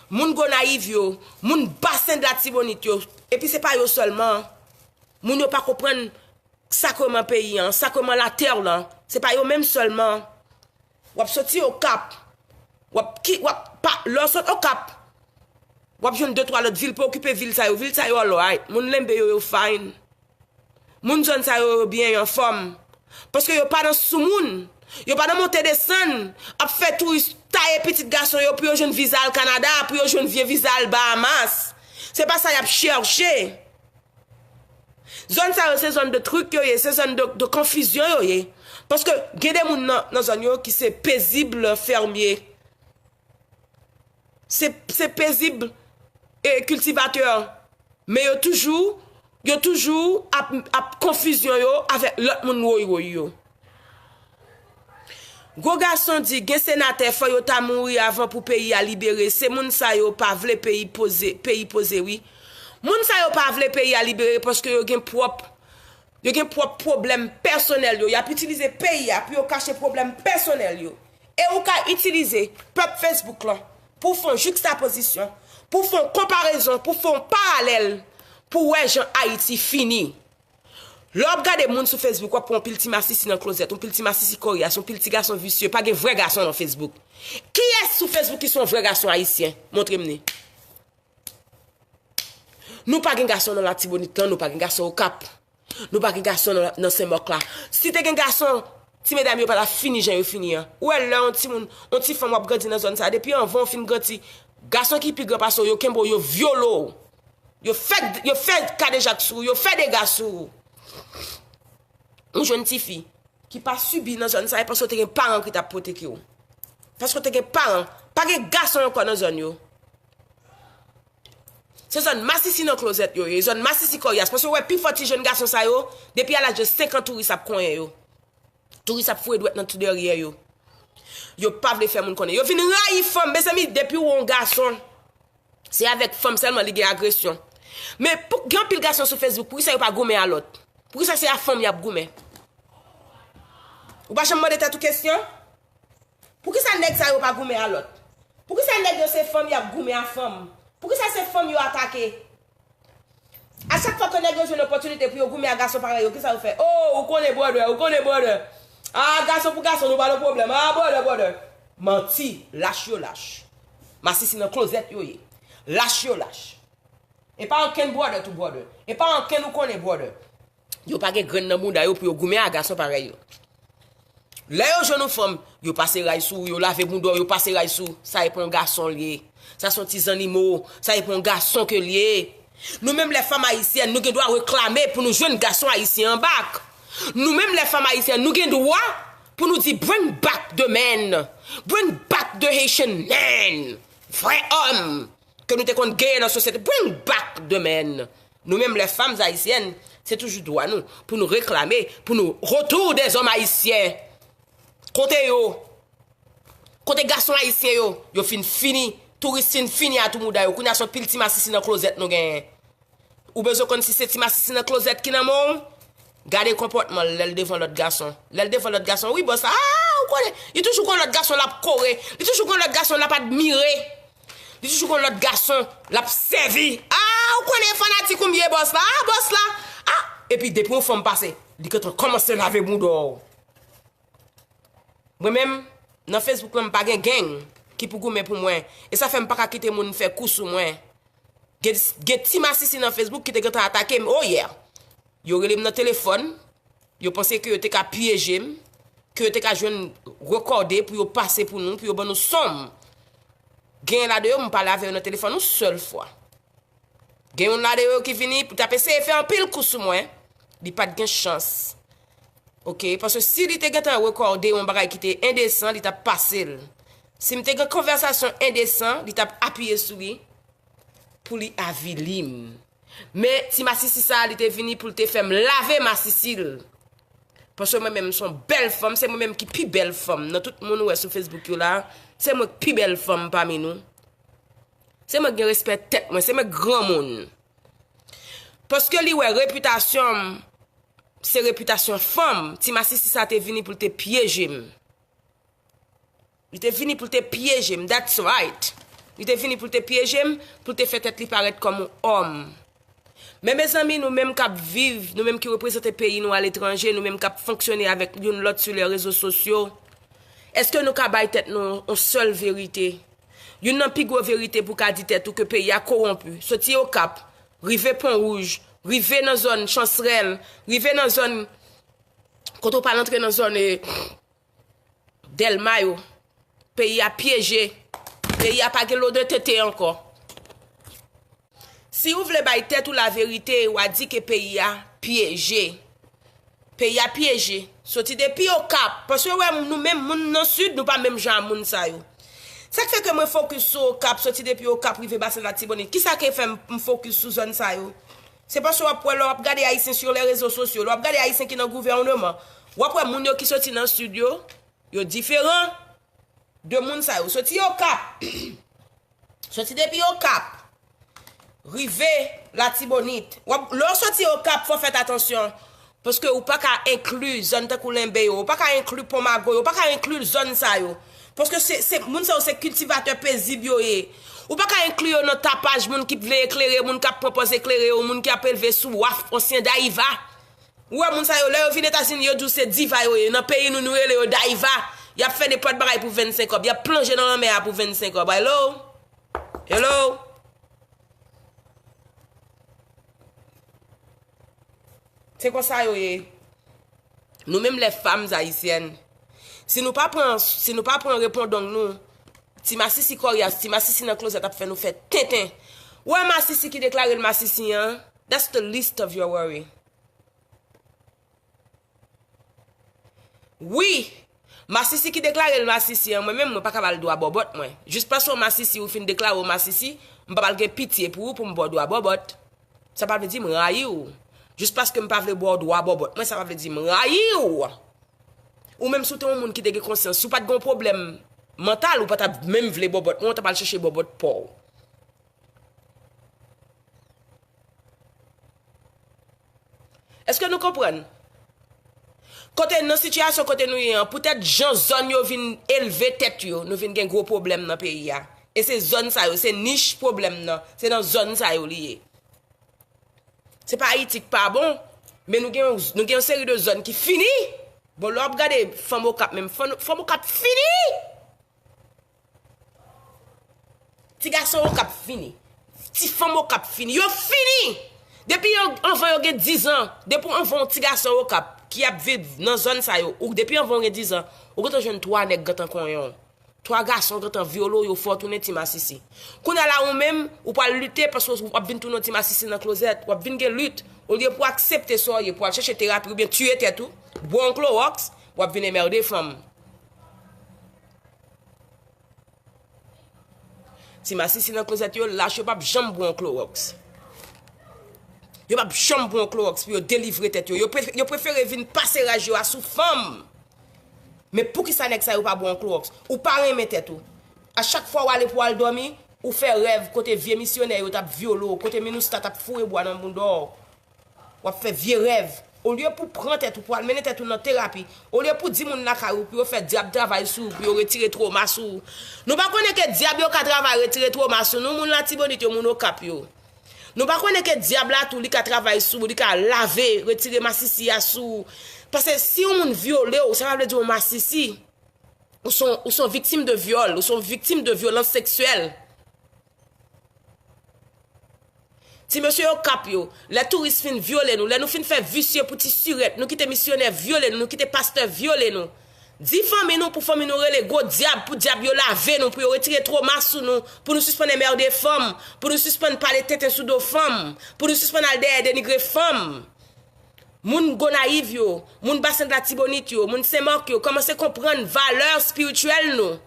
Moun Gonayiv yo, moun Basen de Latibonit yo, epi se pa yo sèlman. Moun yo pa konprann sakreman peyi an, sakreman latè lan, se pa yo menm sèlman. W ap soti Okap, w ap ki, w ap pa, lè w sot Okap, w ap jwenn de twa lòt vil, pa okipe vil sa yo, vil sa yo alright, moun Lenbe yo, yo fine. Moun zòn sa yo, yo byen, yo anfòm. Paske yo pa nan soumoun. Yo pa nan monte desann. Ap fè touris taye pitit gason yo pou yo jwenn viza al Kanada, pou yo jwenn vye viza al Bahamas. Se pa sa y ap chèche. Zòn sa yo, se zòn de trik yo ye, se zòn de, de konfizyon yo ye. Paske gen de moun nan, nan zòn yo ki se pezib fèmye. Se, se pezib e kiltivatè. Men yo toujou, yo toujou ap, ap konfizyon yo avèk lòt moun woy woy yo. Gwo gason di, gen senatè, fò yo ta mouri avan pou peyi a libere. Se moun sa yo pa vle peyi poze, peyi poze, wi. Moun sa yo pa vle peyi a libere paske yo gen pwòp, yo gen pwòp pwoblèm pèsonèl yo. Y ap itilize peyi a pou yo kache pwoblèm pèsonèl yo. E ou ka itilize pèp Facebook lan pou fè yon jikstapozisyon, pou fè yon konparezon, pou fè yon paralèl, pou wè jan Ayiti fini. Lè w ap gade moun sou Facebook, w ap wè yon pil ti masisi nan klozèt, yon pil ti masisi kòryas, yon pil ti gason visye, pa gen vrè gason nan Facebook. Kiyès sou Facebook ki se yon vrè gason ayisyen? Montre m li. Nou pa gen gason nan Latibonit lan, nou pa gen gason Okap. Nou pa gen gason nan, nan Senmòk la. Si te gen gason, ti medam yo pa ta fini jan yo fini an. Ou wè lè yon timoun, yon ti fanm w ap grandi nan zòn sa, depi anvan w fin grandi, gason ki pi gran pase w, yo kenbe w, yo vyole w. Yo fè, yo fè kadejak sou ou, yo fè dega sou ou. Ou jwenn tifi ki pa sibi nan zòn sa, e paske w te gen paran ki t ap pwoteje w. Paske w te gen paran. Pa gen gason ankò nan zòn yo. Se zòn masisi nan klozèt yo ye, zòn masisi kòryas. Paske w wè pifò ti jèn gason sa yo, depi a laj de senk an touris ap konyen yo. Touris ap foure dwèt nan tou dèyè yo. Yo pa vle fè moun konnen. Yo vin rayi fanm. Mezanmi, depi w yon gason, se avèk fanm sèlman li gen agresyon. Men pou, gen anpil gason sou Facebook, poukisa yo pa goumen a lòt? Poukisa se a fanm y ap goumen? Ou pa janm mande tèt ou kesyon? Poukisa nèg sa yo pa goumen a lòt? Poukisa nèg yo se fanm y ap goumen a fanm? Poukisa se fanm yo atake? A chak fwa ke nèg yo jwenn opòtinite pou yo goumen a gason parèy yo, kisa yo fè? Oh, ou konnen brother, ou konnen brother. Ah, gason pou gason, nou pa nan pwoblèm. Ah, brother, brother. Manti, lach yo lach. Masisi nan klozèt yo ye. Lach yo lach. E pa ankenn brother tou brother. E pa ankenn ou konnen brother. Yo pa gen grenn nan bouda yo pou yo goumen a gason parèy yo. Lè yo jwenn yon fanm, yo pase ray sou ou, yo lave bouda w, yo pase ray sou ou. Sa e pa yon gason l ye. Sa se yon ti zannimo. Sa e pa yon gason ke l ye. Nou menm lè fanm ayisyèn, nou gen dwa reklame pou nou jwenn gason ayisyen an back. Nou menm lè fanm ayisyèn, nou gen dwa pou nou di bring back the man. Bring back the Haitian man. Vrè òm ke nou te konn genyen nan sosyete. Bring back the man. Nou menm lè fanm ayisyèn, se toujou dwa nou pou nou reklame pou nou retour des hommes haïtiens. Kote yo? Kote gason ayisyen yo? Yo fin fini. Touris fin fini a tou mouda yo. Kounye a se yon pil ti masisi nan klozèt nou genyen. Ou bezwen konn si se ti masisi nan klozèt ki nan men w? Gade konpòtman l lè l devan lòt gason. Lè l devan lòt gason, wi, bòs la, ah, Ou konnen, li toujou gon lòt gason l ap kore, li toujou gon lòt gason l ap admire, li toujou gon lòt gason l ap sèvi. Ah, ou konnen fanatik ou m ye, bòs la, ah, bòs la, ah. Epi depi yon fanm pase, li gentan kòmanse lave bouda w. Mwen menm, nan Facebook lan, m pa gen gang ki pou goumen pou mwen. E sa fè m pa ka kite moun fè kou sou mwen. Gen, gen ti masisi nan Facebook ki te gentan atake m. Oh yeah! Yo rele m nan telefòn. Yo panse ke yo te ka pyeje m, ke yo te ka jwenn rekòde pou yo pase pou nou, pou yo ban nou sòm. Gen ladan yo, m pale avè yo nan telefòn yon sèl fwa. Gen youn ladan yo ki vini pou t ap eseye fè anpil kou sou mwen, li pa t gen chans. Oke, paske si li te gentan rekòde yon bagay ki te endesan, li t ap pase l. Si m te gen konvèsasyon endesan, li t ap apiye sou li pou li avili m. Men ti masisi sa a, li te vini pou l te fè m lave masisi l. Paske mwen menm, m se yon bèl fanm, se mwen menm ki pi bèl fanm. Nan tout moun ou wè sou Facebook yo la, se mwen k pi bèl fanm pami nou. Se mwen k gen respè tèt mwen, se mwen k granmoun. Paske li wè repitasyon m, se repitasyon fanm, ti masisi sa te vini pou l te pyeje m. Li te vini pou l te pyeje m, that's right. Li te vini pou l te pyeje m, pou l te fè tèt li parèt kòm yon òm. Men mezanmi, nou menm k ap viv, nou menm ki reprezante peyi nou aletranje, nou menm k ap fonksyone avèk youn lòt sou lè rezo sosyo, èske nou ka bay tèt nou yon sèl verite? Youn nan pi gwo verite pou ka di tèt ou ke peyi a kowonpi. Soti Okap, rive Pon Wouj, rive nan zòn Chansrèl, rive nan zòn kote w pral antre nan zòn, eh, Dèlma yo. Peyi a pyeje. Peyi a pa gen lodè tete ankò. Si ou vle bay tèt ou laverite, w a di ke peyi a pyeje. Peyi a pyeje. Soti depi Okap. Paske w wè nou menm moun nan Sid, nou pa menm jan a moun sa yo. Sa k fè ke mwen fokis sou Okap, soti depi Okap rive Basen Latibonit. Kisa k fè m, m fokis sou zòn sa yo? Se paske w ap wè lè w ap gade Ayisyen sou lè rezo sosyo, lè w ap gade Ayisyen ki nan gouvèneman, w ap wè moun yo ki soti nan Sid yo, yo diferan de moun sa yo. Soti Okap, soti depi Okap, rive Latibonit. W ap, lè w soti Okap, fò w fè atansyon. Paske ou pa ka enkli zòn tankou Lenbe yo, ou pa ka enkli Pon Mago yo, ou pa ka enkli zòn sa yo. Paske se, se, moun sa yo se kiltivatè pezib yo ye. Ou pa ka enkli yo nan tapaj moun ki vle eklere, moun k ap pran pòz eklere yo, moun ki ap elve sou waf ansyen dayiva. Ou wè moun sa yo, lè yo vin Etazini, yo di w se diva yo ye. Nan peyi nou, nou rele yo dayiva. Y ap fè nenpòt bagay pou vennsenk kòb. Y ap plonje nan lanmè a pou vennsenk kòb. Hello? Hello? Se konsa yo ye. Nou menm les femmes haïtiennes, si nou pa pran, si nou pa pran repondong nou, ti masisi kòryas, ti masisi nan klozèt ap fè nou fè tenten. Ou wè masisi ki deklare l masisi an, that's the least of your worry. Wi, masisi ki deklare l masisi an, mwen menm mwen pa ka ba l dwa bòbòt mwen. Jis paske w masisi, ou fin deklare w masisi, m pa pral gen pitye pou ou pou m ba w dwa bòbòt. Sa pa vle di m rayi w. Jis paske m pa vle ba w dwa bòbòt mwen, sa pa vle di m rayi w. Ou menm si w te yon moun ki te gen konsyans, si w pa t gen yon pwoblèm mantal, ou pa t ap menm vle bòbòt mwen, ou t ap al chèche bòbòt pa w. Èske nou konprann? Kote, nan sitiyasyon kote nou ye an, poutèt jan zòn yo vin elve tèt yo, nou vin gen gwo pwoblèm nan peyi a. E se zòn sa yo, se nich pwoblèm nan, se nan zòn sa yo li ye. Se pa Ayiti k pa bon, men nou gen yon, nou gen yon seri de zòn ki fini. Bon, lè w ap gade fanm Okap menm, fanm, fanm Okap fini! Ti gason Okap fini. Ti fanm Okap fini. Yo fini! Depi yo, anvan yo gen diz an, depi anvan yon ti gason Okap ki ap viv nan zòn sa yo, ou depi anvan w gen diz an, ou gentan jwenn twa nèg gentan konyen w. Twa gason gentan vyole w, yo fè w tounen ti masisi. Kounye a la ou menm, ou pral lite paske w ap vin tounen yon ti masisi nan klozèt, w ap vin gen lit. Olye pou w aksepte sa w ye, pou w al chèche terapi oubyen tiye tèt ou, bwè yon klowòks, w ap vin enmède fanm. Ti masisi nan klozèt yo lach, yo p ap janm bwè yon klowòks. Yo p ap janm bwè yon klowòks pou yo delivre tèt yo. Yo pre-, yo prefere vin pase raj yo asou fanm. Men poukisa nèg sa yo pa bwè yon klowòks? Ou pa renmen tèt ou. A chak fwa w ale pou w al dòmi, ou fè rèv kote vye misyonè yo t ap vyole w, kote minousta t ap foure bwa nan bounda w. W ap fè vye rèv. Olye pou pran tèt ou, pou al mennen tèt ou nan terapi, olye pou di moun lakay ou, pou yo fè dyab travay sou ou, pou yo retire twoma sou ou. Nou pa konnen ke dyab yo ka travay retire twoma sou nou, moun Latibonit yo, moun Okap yo. Nou pa konnen ke dyab la tou, li ka travay sou ou, li ka lave, retire masisi a sou ou. Paske si yon moun vyole w, sa pa vle di yon masisi. Ou se yon, ou se yon viktim de vyòl, ou se yon viktim de vyolans seksyèl. Ti mesye Okap yo, lè touris fin vyole nou, lè nou fin fè visye pou ti sirèt, nou kite misyonè vyole nou, nou kite pastè vyole nou. Di fanmi nou pou fanmi nou rele gwo dyab, pou dyab yo lave nou, pou yo retire twoma sou nou, pou nou sispann enmède fanm, pou nou sispann pale tenten sou do fanm, pou nou sispann al dèyè denigre fanm. Moun Gonayiv yo, moun Basen Latibonit yo, moun Senmak yo, kòmanse konprann valè espirityèl nou.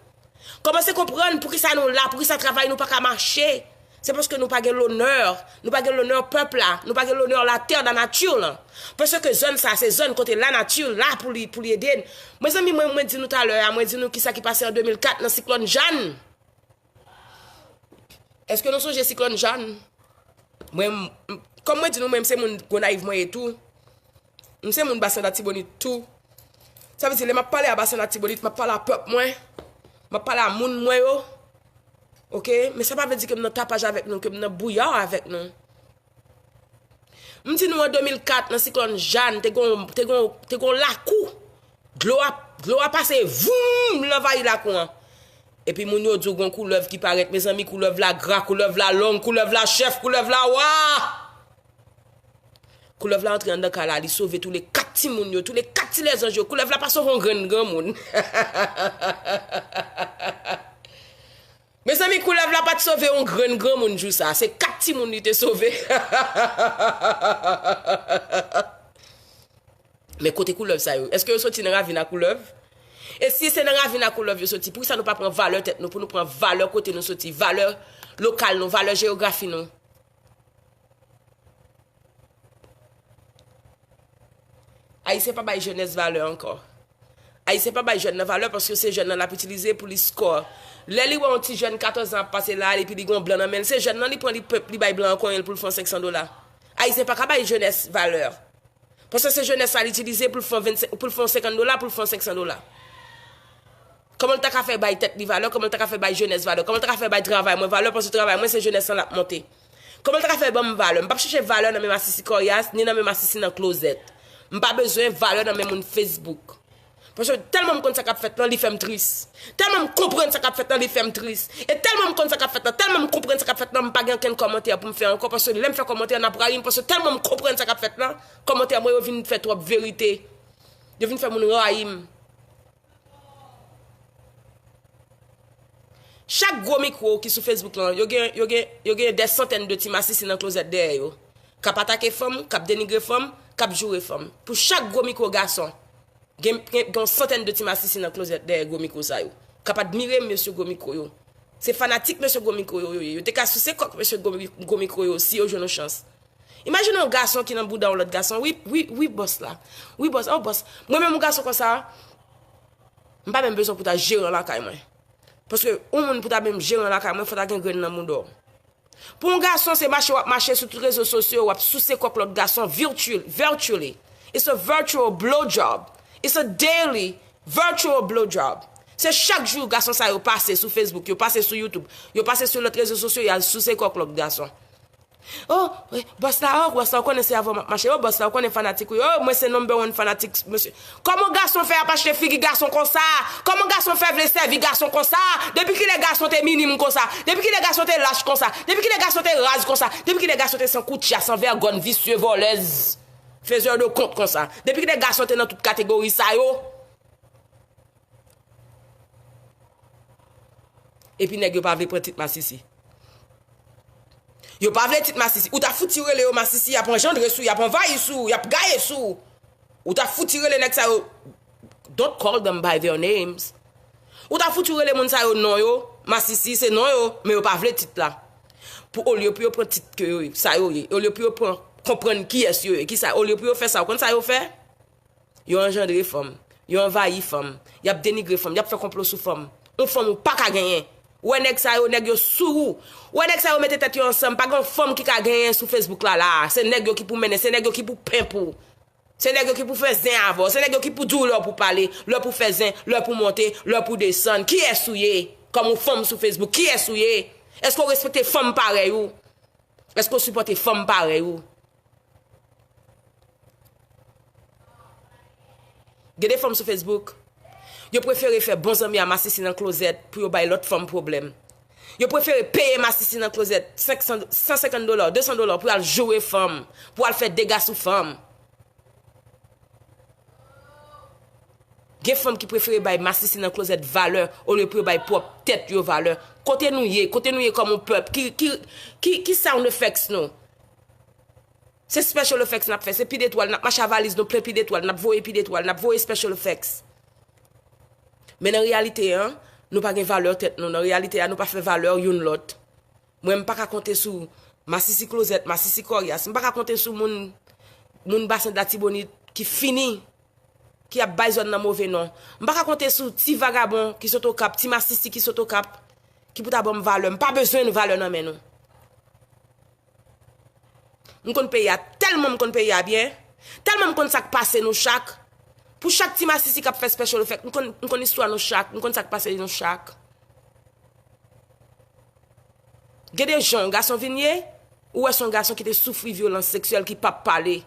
Kòmanse konprann poukisa nou la, poukisa travay nou pa ka mache. Se paske nou pa gen lonè, nou pa gen lonè pèp la, nou pa gen lonè latè, lanati lan. Paske zòn sa, se zòn kote lanati la pou li, pou li ede n. Mezanmi, mwen, mwen di nou talè a, mwen di nou kisa ki pase an de mil kat nan siklòn Jàn. Èske nou sonje siklòn Jàn? Mwen, m, kòm mwen di nou, mwen, m se moun Gonayiv mwen ye tou. M se moun Basen Latibonit tou. Sa vle di, lè m ap pale a Basen Latibonit, m ap pale a pèp mwen. M ap pale a moun mwen yo. Oke? Men sa pa vle di ke m nan tapaj avèk nou, ke m nan bouya avèk nou. M di nou an de mil kat, nan siklòn Jàn, te gon, te gon, te gon lakou. Dlo a, dlo a pase, voum, l anvayi lakou an. Epi moun yo di w gon koulèv ki parèt. Mezanmi, koulèv la gra, koulèv la long, koulèv la chèf, koulèv la wa. Koulèv la antre anndan kay la, li sove toule kat timoun yo, toule kat ti lèzanj yo. Koulèv la pa sove yon grenn granmoun. Mezanmi, koulèv la pa t sove yon grenn granmoun jou sa. Se kat timoun li te sove. Men kote koulèv sa yo? Èske yo soti nan ravin a koulèv? E si se nan ravin a koulèv yo soti, poukisa nou pa pran valè tèt nou, pou nou pran valè kote nou soti, valè lokal nou, valè jeyografi nou? Ayisyen pa bay jenès valè ankò. Ayisyen pa bay jèn nan valè paske se jèn nan l ap itilize pou li score. Lè li wè yon ti jèn katòz an ap pase la, epi li gen yon blan nan men l, se jèn nan li pran, li pèp, li bay blan an konyen l pou l fè yon senk san dola. Ayisyen pa ka bay jenès valè. Paske se jenès la l itilize pou l fè yon vennsenk, pou l fè yon senkant dola, pou l fè yon senk san dola. Kòman l ta ka fè bay tèt li valè? Kòman l ta ka fè bay jenès valè? Kòman l ta ka fè bay travay mwen valè? Paske travay mwen, se jenès lan l ap monte. Kòman l ta ka fè ban m valè? M p ap chèche valè nan men masisi kòyas, ni nan men masisi nan klozèt. M pa bezwen valè nan men moun Facebook. Paske tèlman m konn sa k ap fèt lan, li fè m tris. Tèlman m konprann sa k ap fèt lan, li fè m tris. E tèlman m konn sa k ap fèt lan, tèlman m konprann sa k ap fèt lan, m pa gen okenn kòmantè pou m fè ankò, paske lè m fè kòmantè, n ap rayi m, paske tèlman m konprann sa k ap fèt lan, kòmantè mwen yo vin fè twòp verite. Yo vin fè moun rayi m. Chak gwo mikwo ki sou Facebook lan, yo gen, yo gen, yo gen dè santèn de ti masisi nan klozèt dèyè yo. K ap atake fanm, k ap denigre fanm, k ap joure fanm. Pou chak gwo mikwo gason, gen, gen, gen yon santèn de ti masisi nan klozèt dèyè gwo mikwo sa yo. K ap admire mesye gwo mikwo yo. Se fanatik mesye gwo mikwo yo, yo ye. Yo te ka souse kòk mesye gwo mi-, gwo mikwo yo si yo jwenn yon chans. Imajine yon gason ki nan bouda yon lòt gason. Wi, wi, wi, bòs la. Wi, bòs. Oh, bòs. Mwen menm yon gason konsa, m pa menm bezwen pou ta jeran lakay mwen. Paske yon moun pou ta menm jeran lakay mwen, fò ta gen grenn nan mouda w. Pou yon gason, se mache w ap mache sou tout rezo sosyo, w ap souse kòk lòt gason virtual, virtually. It's a virtual blowjob. It's a daily virtual blowjob. Se chak jou gason sa yo pase sou Facebook, yo pase sou YouTube, yo pase sou lòt rezo sosyo, y al souse kòk lòt gason. Oh, bòs la, oh, bòs la, ou konnen se avè w m ap mache. Oh, bòs la, ou konnen fanatik ou yo. Oh, mwen se number one fanatik, mesye. Kòman gason fè ap achte figi gason konsa? Kòman gason fè vle sèvi gason konsa? Depi kilè gason te minim konsa? Depi kilè gason te lach konsa? Depi kilè gason te raz konsa? Depi kilè gason te san koutcha, san vègòn, visye, vòlèz, fezè de kont konsa? Depi kilè gason te nan tout kategori sa yo? Epi nèg yo pa vle pran tit masisi. Yo pa vle tit masisi. Ou ta fouti rele yo masisi, y ap anjandre sou, y ap anvayi sou, y ap gaye sou. Ou ta fouti rele nèg sa yo, don't call them by their names. Ou ta fouti rele moun sa yo non yo, masisi, se non yo, men yo pa vle tit la. Pou olye pou yo pran tit ke yo, sa yo ye, olye pou yo pran, konprann kiyès yo ye, kisa, olye pou yo fè sa, ou konn sa yo fè? Yo anjandre fanm. Yo anvayi fanm. Y ap denigre fanm. Y ap fè konplo sou fanm. Yon fanm ou pa ka genyen. Ou wè nèg sa yo, nèg yo sou ou. Ou wè nèg sa yo mete tèt yo ansanm. Pa gen yon fanm ki ka genyen sou Facebook la, la. Se nèg yo ki pou mennen, se nèg yo ki pou pimp ou. Se nèg yo ki pou fè zen avè w. Se nèg yo ki pou di w lè w pou pale, lè w pou fè zen, lè w pou monte, lè w pou desann. Kiyès ou ye? Kòm yon fanm sou Facebook, kiyès ou ye? Èske w respekte fanm parèy ou? Èske w sipòte fanm parèy ou? Gen de fanm sou Facebook, yo prefere fè bon zanmi a masisi nan klozèt pou yo bay lòt fanm pwoblèm. Yo prefere peye masisi nan klozèt senk san, san senkant dola, de san dola pou al joure fanm, pou al fè dega sou fanm. Gen fanm ki prefere bay masisi nan klozèt valè olye pou yo bay pwòp tèt yo valè. Kote nou ye? Kote nou ye kòm yon pèp? Ki, ki, ki, ki sound effects nou? Se special effects n ap fè. Se pidetwal, n ap mache a valiz nou plen pidetwal, n ap voye pidetwal, n ap voye special effects. Men nan reyalite an, nou pa gen valè tèt nou. Nan reyalite a, nou pa fè valè youn lòt. Mwen, m pa ka konte sou masisi klozèt, masisi kòryas. M pa ka konte sou moun, moun Basen Latibonit ki fini, ki ap bay zòn nan move non. M pa ka konte sou ti vagabon ki sot Okap, ti masisi ki sot Okap, ki pou ta ban m valè. M pa bezwen valè nan men nou. M konn peyi a, tèlman m konn peyi a byen, tèlman m konn sa k pase nou chak. Pou chak ti masisi k ap fè special effect, m konn, m konn istwa nou chak, m konn sa k pase nou chak. Gen de jan yon gason vin ye, ou wè se yon gason ki te soufri vyolans seksyèl ki p ap pale.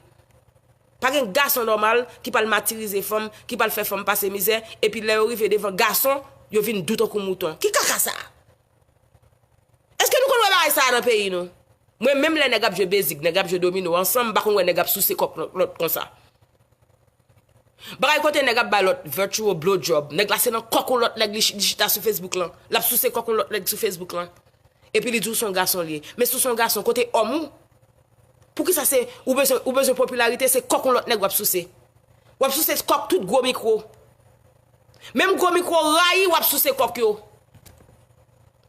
Pa gen gason nòmal ki pral matirize fanm, ki pral fè fanm pase mizè, epi lè yo rive devan gason, yo vin dou tankou mouton. Ki kaka sa? Èske nou konn wè bagay sa a nan peyi nou? Mwen, menm lè nèg ap jwe bezik, nèg ap jwe domino ansanm, m pa konn wè nèg ap souse kòk lòt, lòt konsa. Bagay kote nèg ap bay lòt virtual blowjob, nèg la se nan kòk yon lòt nèg li chi-, li chita sou Facebook lan, l ap souse kòk yon lòt nèg sou Facebook lan. Epi li di w se yon gason li ye. Men si w se yon gason, kote òm ou? Poukisa se, ou bezwen, ou bezwen popilarite, se kòk yon lòt nèg w ap souse? W ap souse kòk tout gwo mikwo. Menm gwo mikwo rayi, w ap souse kòk yo.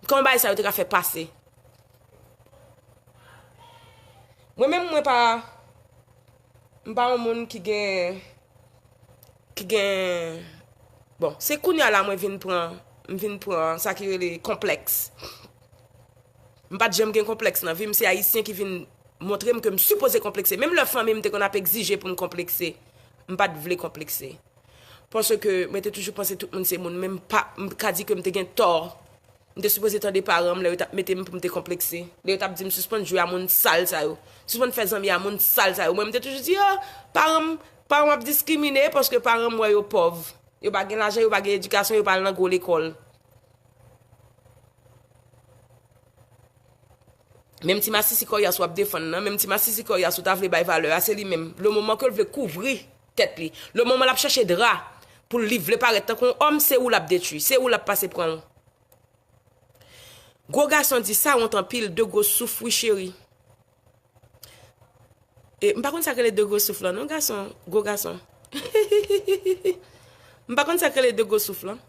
Kòman bagay sa yo te ka fè pase? Mwen menm, mwen pa, m pa yon moun ki gen, ki gen, bon, se kounye a la mwen vin pran, m vin pran sa ki rele konplèks. M pa t janm gen konplèks nan vi m, se Ayisyen ki vin montre m ke m sipoze konplekse. Menm lè fanmi m te konn ap egzije pou m konplekse, m pa t vle konplekse. Paske mwen te toujou panse tout moun se moun, men m pa, m ka di ke m te gen tò. M te sipoze tande paran m lè yo t ap mete m pou m te konplekse. Lè yo t ap di m sispann jwe a moun sal sa yo. Sispann fè zanmi a moun sal sa yo. Mwen, m te toujou di, "Oh, paran m, paran m ap diskrimine paske paran m wè yo pòv. Yo pa gen lajan, yo pa gen edikasyon, yo pa al nan gwo lekòl." Menm ti masisi kòryas w ap defann nan, menm ti masisi kòryas ou ta vle bay valè a, se li menm. Le moman ke l vle kouvri tèt li, le moman l ap chache dra pou li vle parèt tankou yon òm, se ou l ap detwi, se ou l ap pase pran w. Gwo gason di sa wont anpil, de gwo souf wi cheri. E, m pa konn sa k rele de gwo souf lan non, gason, gwo gason. M pa konn sa k rele de gwo souf lan.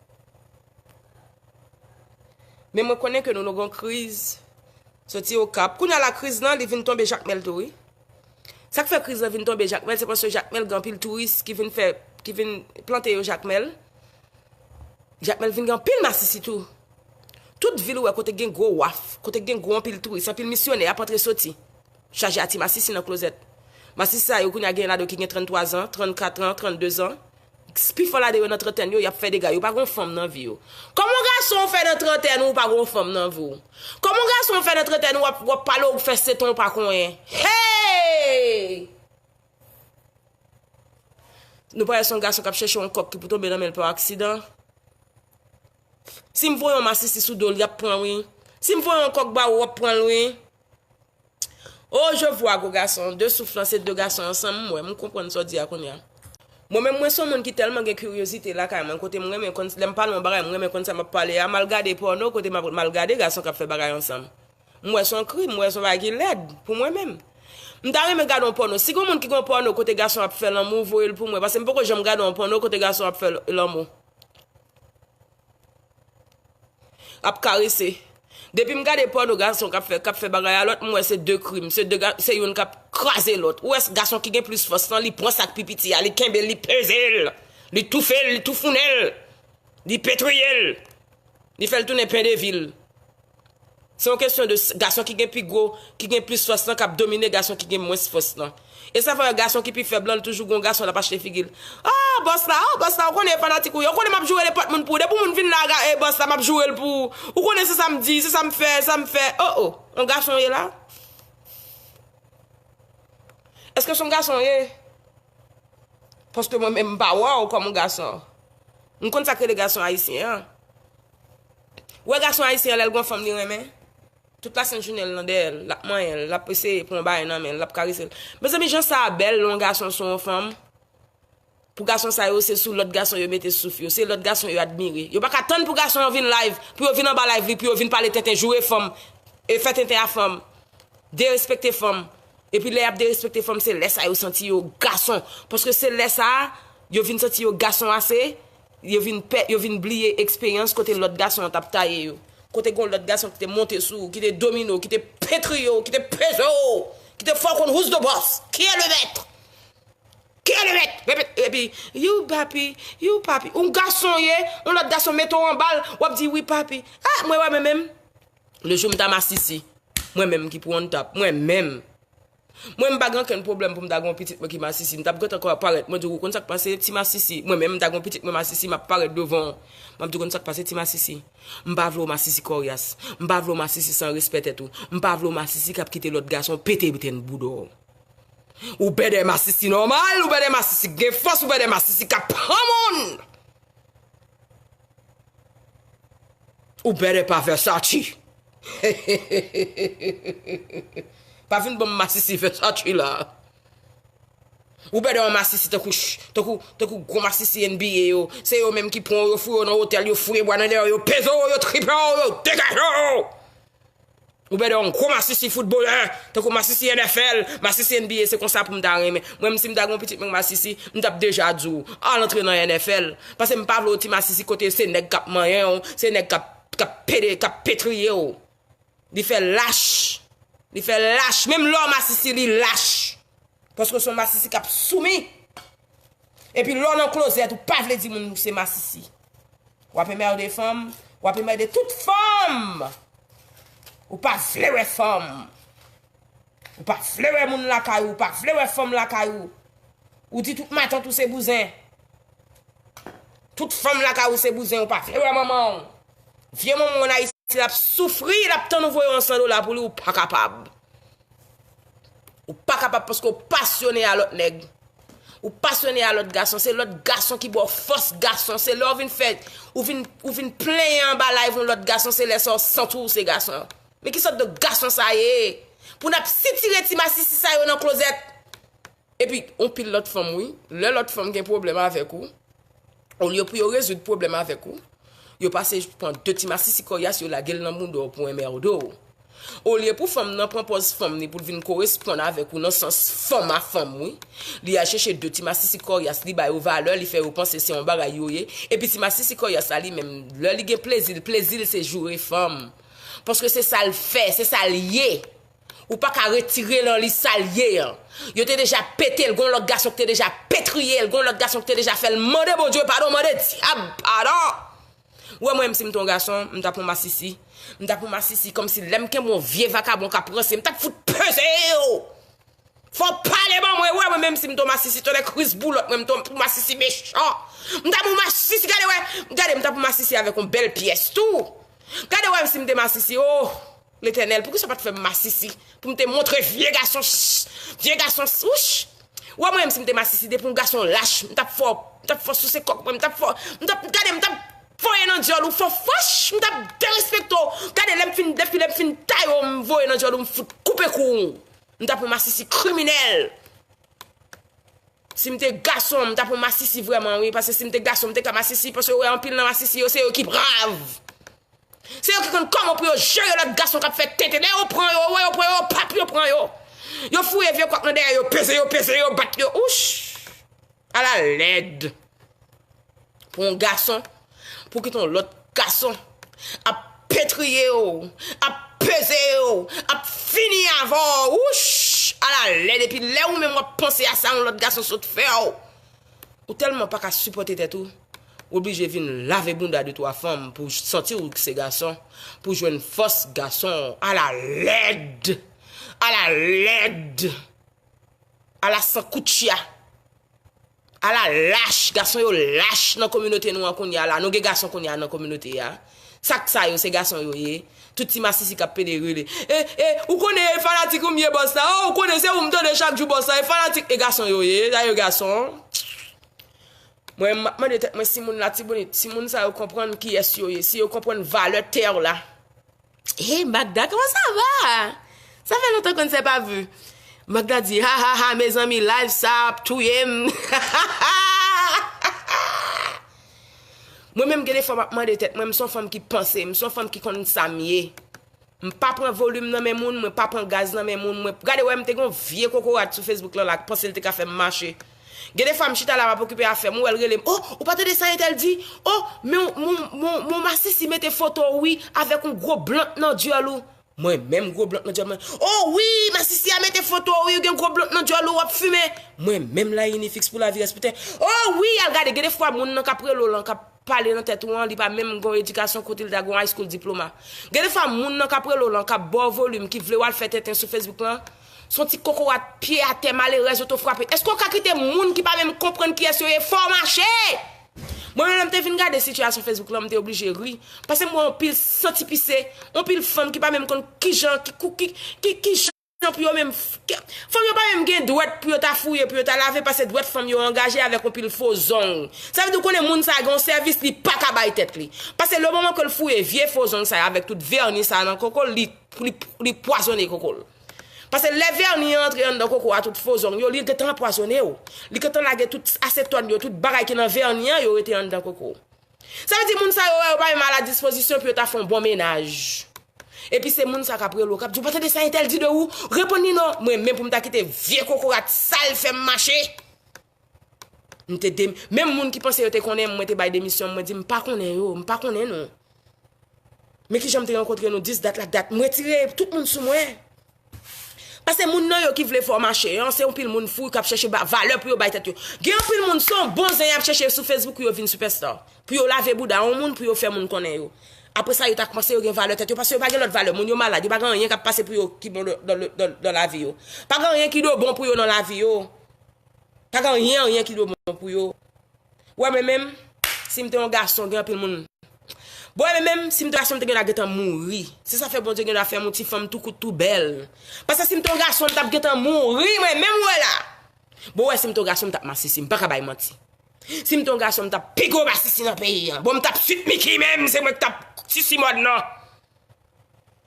Men mwen konnen ke nou, nou gon kriz soti Okap. Kounye a la kriz lan, li vin tonbe Jakmèl tou, wi. Sa k fè kriz lan vin tonbe Jakmèl, se paske Jakmèl gen anpil touris ki vin fè, ki vin plante yo Jakmèl. Jakmèl vin gen anpil masisi tou. Tout vil ou wè kote gen gwo waf, kote gen gwo anpil touris, anpil misyonè ap antre soti. Chaje a ti masisi nan klozèt. Masisi sa yo kounye a gen ladan yo ki gen tranntwa zan, trannkat an, trannde zan. Pifò ladan yo nan trantèn yo, y ap fè dega. Yo pa gon fanm nan vi yo. Kòman yon gason w fè nan trantèn ou pa gon fanm nan vi w? Kòman yon gason w fè nan trantèn ou w ap, w ap pale ou fè seton ou pa konyen? Hey! Nou pa wè se yon gason k ap chèche yon kòk ki pou tonbe nan men l pa aksidan. Si m voye yon masisi sou do l, y ap pran wi. Si m voye yon kòk ba ou, w ap pran l wi. Oh, je vois, gwo gason. De souf lan, se de gason ansanm, m wè, m konprann sa w di a kounye a. Mwen menm, mwen se yon moun ki tèlman gen kiryozite lakay mwen, kote m renmen konn, lè m pale yon bagay, m renmen konn sa m ap pale a, m al gade pòno, kote m ap, m al gade gason k ap fè bagay ansanm. M wè se yon krim, m wè se yon bagay ki lèd, pou mwen menm. M ta renmen gade yon pòno. Si gen yon moun ki gen yon pòno, kote gason ap fè lanmou, voye l pou mwen, paske m poko janm gade yon pòno, kote gason ap fè lanmou. Ap karese. Depi m gade pòno gason k ap fè, k ap fè bagay a lòt, m wè se de krim. Se de ga-, se youn k ap kraze lòt. Ou wè gason ki gen plis fòs lan, li pran sa k pi piti a, li kenbe l, li peze l, li toufe l, li toufounen l, li petwiye l, li fè l tounen pen de vil. Se yon kesyon de s- gason ki gen pi gwo, ki gen plis fòs lan k ap domine gason ki gen mwens fòs lan. E sa fè gason ki pi fèb lan, li toujou gon gason l ap achte figi l. Oh, bòs la, oh, bòs la, ou konnen e fanatik ou ye, ou konnen m ap joure nenpòt moun pou ou. Depi yon moun vin la, ga- e bòs la, m ap joure l pou ou. Ou konnen se sa m di, se sa m fè, sa m fè. Oh, oh, yon gason w ye la? Èske se yon gason w ye? Paske mwen menm m pa wè w kòm yon gason. M konn sa k rele gason ayisyen an. Ou wè gason ayisyen an lè l gon fanm li renmen? Tout lasent jounen l nan dèyè l, l ap manyen l, l ap eseye pran yon bagay nan men l, l ap karese l. Mezanmi, jan sa a bèl lè yon gason sou yon fanm. Pou gason sa yo, se sou lòt gason yo mete souf yo, se lòt gason yo admire. Yo pa ka tann pou gason an vin live, pou yo vin anba live li, pou yo vin pale tenten, joure fanm, e fè tenten a fanm, derespekte fanm. Epi lè y ap derespekte fanm, se lè sa yo santi yo gason. Paske se lè sa a, yo vin santi yo gason ase, yo vin pè, yo vin bliye eksperyans kote lòt gason an t ap taye yo. Kote gon lòt gason ki te monte sou ou, ki te domine w, ki te petriye w, ki te peze w, ki te fè w konn who's the boss, qui est le maître, qui est le maître, repete, epi, you papi, you papi, yon gason ye, yon lòt gason mete w anba l, w ap di wi papi, ah, mwen wè mwen menm, le jou m ta masisi, mwen menm ki pou on top, mwen menm. Mwen, m pa gen okenn pwoblèm pou m ta gen yon pitit mwen ki masisi. M t ap gentan parèt. Mwen di, ou konn sa k pase, ti masisi? Mwen menm, m ta gen yon pitit mwen masisi, m ap parèt devan w. M ap di, ou konn sa k pase, ti masisi? M pa vle w masisi kòryas. M pa vle w masisi san respè tèt ou. M pa vle w masisi k ap kite lòt gason pete biten bouda w. Ou bèdè masisi nòmal, ou bèdè masisi k gen fòs, ou bèdè masisi k ap pran moun. Ou bèdè pa Versace. Pa vin ban m masisi Versace la. Ou bèdè yon masisi tankou, tankou, tankou gwo masisi N B A yo. Se yo menm ki pran w, yo foure w nan otèl, yo fouye bwa nan dèyè w, yo peze w, yo tripe w, yo degaje w. Ou bèdè yon gwo masisi foutbolè, tankou masisi N F L, masisi N B A, se konsa pou m ta renmen. Mwen, si m ta gen yon pitit mwen masisi, m t ap deja di w, al antre nan N F L. Paske m pa vle w ti masisi kote se nèg k ap manyen w, se nèg k ap, k ap pede, k ap petriye w. Li fè lach. Li fè lach. Menm lè w masisi, li lach. Paske se yon masisi k ap soumi. Epi lè w nan klozèt, ou pa vle di moun ou se masisi. W ap enmède fanm, w ap enmède tout fanm. Ou pa vle wè fanm. Ou pa vle wè moun lakay ou, ou pa vle wè fanm lakay ou. Ou di tout matant ou se bouzen. Tout fanm lakay ou se bouzen, ou pa vle wè manman w. Vye manman w an Ayiti, l ap soufri, l ap tann ou voye yon san dola pou li, ou pa kapab. Ou pa kapab paske w pasyone a lòt nèg. Ou pasyone a lòt gason, se lòt gason ki ba w fòs gason, se lè w vin fè, ou vin, ou vin plenyen anba live yon lòt gason, se lè sa w santi w se gason. Men ki sòt de gason sa ye? Pou n ap sitire ti masisi sa yo nan klozèt. Epi, yon pil lòt fanm, wi. Lè lòt fanm gen pwoblèm avèk ou, olye pou yo rezoud pwoblèm avèk ou, yo pase pran de ti masisi kòryas, yo lage l nan mouda w pou enmède w. Olye pou fanm nan pran pòz fanm ni pou l vin koresponn avèk ou nan sans fanm a fanm, wi. Li al chèche de ti masisi kòryas, li ba yo valè, li fè yo panse se yon bagay yo ye. Epi ti masisi kòryas la, li menm, lè li gen plezi l, plezi l se joure fanm. Paske se sa l fè, se sa l ye. Ou pa ka retire l nan li sa l ye an. Yo te deja pete l, gon lòt gason ki te deja petriye l, gon lòt gason ki te deja fè l mande Bondye padon, mande dyab padon. Ou wè mwen menm si m te yon gason, m t ap yon masisi. M t ap yon masisi kòmsi lè m kenbe yon vye vakabon k ap ranse, m t ap fout peze yo. Fò w pale ban mwen, ou wè mwen menm si m te yon masisi, tonnè kriz boulòt, mwen m t ap yon masisi mechan. M t ap yon masisi, gade wè, gade m t ap yon masisi avèk yon bèl pyès tou. Gade wè si m te masisi, oh. Letènèl, poukisa w pa t fè m masisi? Pou m te montre vye gason, ch- vye gason, ch- wouch! Ou wè mwen menm si m te masisi, depi yon gason lach, m t ap fè w, m t ap fè w souse kòk mwen, m t ap fè w, m t ap, gade, m t ap voye nan dyòl ou, fò fòch, m t ap derespekte w. Gade, lè m fin, depi lè m fin taye w, m voye nan dyòl ou, m fout koupe kou w. M t ap yon masisi kriminèl. Si m te gason, m t ap yon masisi vrèman, wi, paske si m te gason, m te ka masisi, paske w wè anpil nan masisi yo, se yo ki brav. Se yo ki konn kòman pou yo jere lòt gason k ap fè tenten. Lè yo pran yo, wè yo pran yo, pap yo pran yo. Yo fouye vye kòk nan dèyè yo, peze yo, peze yo, bat yo. Ouch! Ala lèd. Pou yon gason, pou kite yon lòt gason ap petriye w, ap peze w, ap fini avè w. Ouch! Ala lèd. Epi lè ou menm w ap panse a sa, yon lòt gason sot fè w. Ou tèlman pa ka sipòte tèt ou. Ou oblije vin lave bounda de twa fanm pou santi w se gason, pou jwenn fòs gason. Ala lèd! Ala lèd! Ala sankoutya! Ala lach! Gason yo lach nan kominote nou an kounye a la. Nou gen gason kounye a nan kominote a. Sa k sa yo, se gason yo ye. Tout ti masisi k ap pede rele. E, e, ou konnen e fanatik ou m ye bòs la. Oh, ou konnen se ou m tande chak jou bòs la. E fanatik, e gason yo ye. Sa yo gason. Mwen, m ap mande tèt mwen si moun Latibonit, si moun sa yo konprann kiyès yo ye, si yo konprann valè tè la. Hey, Magda, comment ça va? Ça fait longtemps qu'on ne s'est pas vu. Magda di, ha, ha, ha, mezanmi, live sa ap touye m. Mwen menm, gen de fwa, m ap mande tèt mwen, m se yon fanm ki panse, m se yon fanm ki konn sa m ye. M pa pran volim nan men moun, mwen pa pran gaz nan men moun. Mwen, gade, wè, m te gen yon vye kokorat sou Facebook lan la, k panse l te ka fè m mache. Gen de fwa, m chita la, m ap okipe afè m, ou wè l rele m, oh, ou pa tande sa entèl di? Oh, men, men, men, men masisi mete foto w, wi, avèk yon gwo blant nan dyòl ou. Mwen menm, gwo blant nan dyòl mwen. Oh, wi, masisi a mete foto w, wi, ou gen gwo blant nan dyòl ou, w ap fimen. Mwen menm, la ini fiks pou lavi rès pou tè. Oh, wi, al gade, gen de fwa, moun nan k ap rele w lan, k ap pale nan tèt ou an, li pa menm gon edikasyon, kote li ta gon high school diploma. Gen de fwa, moun nan k ap rele w lan, k ap ba w volim, ki vle w al fè tenten sou Facebook lan, se yon ti kokorat pye atè, malerèz, oto frape. Èske w ka kite moun ki pa menm konprann kiyès yo ye fè w mache? Mwen menm, lè m te vin gade sitiyasyon Facebook lan, m te oblije ri. Paske m wè yon pil santi pise, yon pil fanm ki pa menm konn kijan, ki, ki, ki, ki, ki jan pou yo menm, fanm yo pa menm gen dwèt pou yo ta fouye, pou yo ta lave, paske dwèt fanm yo angaje avèk yon pil fo zong. Sa vle di, ou konnen moun sa gen yon sèvis li pa ka bay tèt li. Paske le moman ke l fouye vye fo zong sa yo avèk tout vèni sa yo nan koko l, li, li, li pwazonnen koko l. Paske lè vèni an antre anndan koko a, tout fo zong yo, li gentan anpwazonnen w. Li gentan lage tout asetòn yo, tout bagay ki nan vèni an yo rete anndan koko w. Sa vle di moun sa yo wè yo pa menm a la dispozisyon pou yo ta fè yon bon menaj. Epi se moun sa k ap rele w, k ap di w, "Pa tande sa entèl di de ou, reponn li non." Mwen menm pou m ta kite vye kokorat sal fè m mache. M te dem-, menm moun ki panse yo te konnen m, mwen te bay demisyon m, mwen di, "M pa konnen yo, m pa konnen nou." Men kijan m te rankontre nou, dis dat la dat, m retire tout moun sou mwen. Paske moun nan yo ki vle fè w mache an, se yon pil moun fou k ap chèche ba-, valè pou yo bay tèt yo. Gen yon pil moun, se yon bon zen y ap chèche sou Facebook pou yo vin sipèsta. Pou yo lave bouda yon moun, pou yo fè moun konnen yo. Apre sa, yo ta panse yo gen valè tèt yo, paske yo pa gen lòt valè. Moun yo malad, yo pa gen anyen k ap pase pou yo ki bon nan, nan, nan, nan lavi yo. Pa gen anyen ki de bon pou yo nan lavi yo. Pa gen anyen, anyen ki de bon pou yo. Wè, mwen menm, si m te yon gason, gen anpil moun. Bon, mwen menm, si m te gason, m te gen dwa gentan mouri. Se sa fè Bondye gen dwa fè m yon ti fanm tou kout, tou bèl. Paske si m te yon gason, m t ap gentan mouri, mwen menm, wè la. Bon, wè, si m te yon gason, m t ap masisi, m pa ka bay manti. Si m te yon gason, m t ap pi gwo masisi nan peyi an. Bon, m t ap Sweet Micky menm, se mwen ki t ap ti Simòn nan.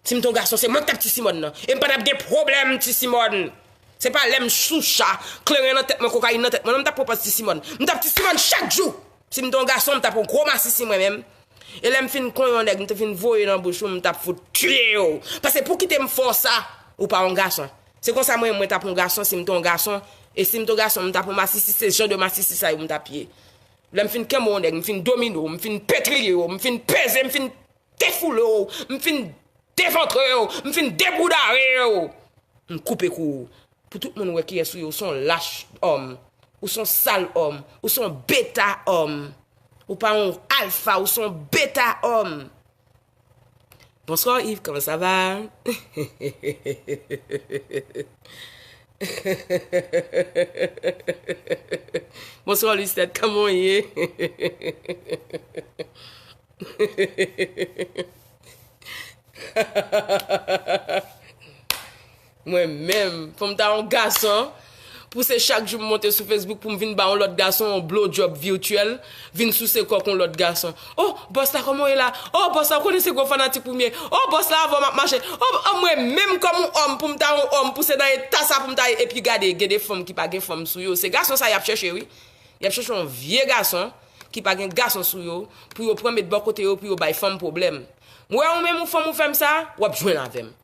Si m te yon gason, se mwen ki t ap ti Simòn nan. E m pa t ap gen pwoblèm ti Simòn. Se pa lè m sou cha, kleren nan tèt mwen, kokayin nan tèt mwen, non, m t ap pran pòz ti Simòn. M t ap ti Simòn chak jou. Si m te yon gason, m t ap yon gwo masisi mwen menm. E lè m fin konyen yon nèg, m te fin voye nan bouch ou, m t ap fout tiye w. Paske pou kite m fè w sa, ou pa yon gason. Se konsa mwen, mwen t ap yon gason, si m te yon gason. E si m te yon gason, m t ap yon masisi, se jan de masisi sa yo m t ap ye. Lè m fin kenbe yon nèg, m fin domine w, m fin petriye w, m fin peze, m fin defoule w, m fin devantre w, m fin deboudare w. M koupe kou w. Pou tout moun wè kiyès ou ye, ou se yon lach òm. Ou se yon sal òm. Ou se yon beta òm. Ou pa yon alfa, ou se yon beta òm. Bonsoir Yves, comment ça va? Bonsoir Lucette, comment on est? Mwen menm, pou m ta yon gason, pou se chak jou m monte sou Facebook pou m vin ba yon lòt gason yon blowjob virtyèl, vin souse kòk yon lòt gason. Oh, bòs la, kòman w ye la? Oh, bòs la, ou konnen se gwo fanatik ou m ye. Oh, bòs la, avè w m ap mache. Oh, oh, mwen menm kòm yon òm, pou m ta yon òm, pou se nan eta sa pou m ta ye. Epi gade, gen de fanm ki pa gen fanm sou yo. Se gason sa y ap chèche, wi. Y ap chèche yon vye gason ki pa gen gason sou yo, pou yo pran met bò kote yo, pou yo bay fanm pwoblèm. Mwen wè ou menm, ou fanm, ou fè m sa, w ap jwenn avè m.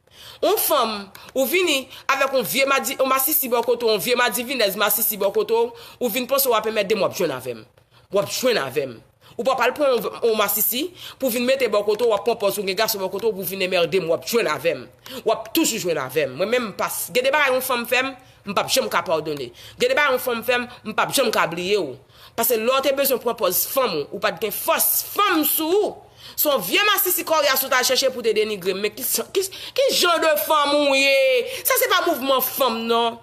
Yon fanm, ou vini avèk yon vye madi, yon masisi bò kote w, yon vye madivinèz masisi bò kote w, ou vin panse w ap enmède m, w ap jwenn avè m. W ap jwenn avè m. Ou pa pral pran yon, yon masisi pou vin mete bò kote w, w ap pran pòz ou gen gason bò kote w pou vin enmède m, w ap jwenn avè m. W ap toujou jwenn avè m. Mwen menm m pa, gen de bagay yon fanm fè m, m p ap janm ka padone. Gen de bagay yon fanm fè m, m p ap janm ka bliye w. Paske lè w te bezwen pran pòz fanm ou, ou pa t gen fòs fanm sou ou. Se yon vye masisi kòryas ou t al chèche pou te denigre m. Men ki, ki, ki jan de fanm ou ye? Sa se pa mouvman fanm, non.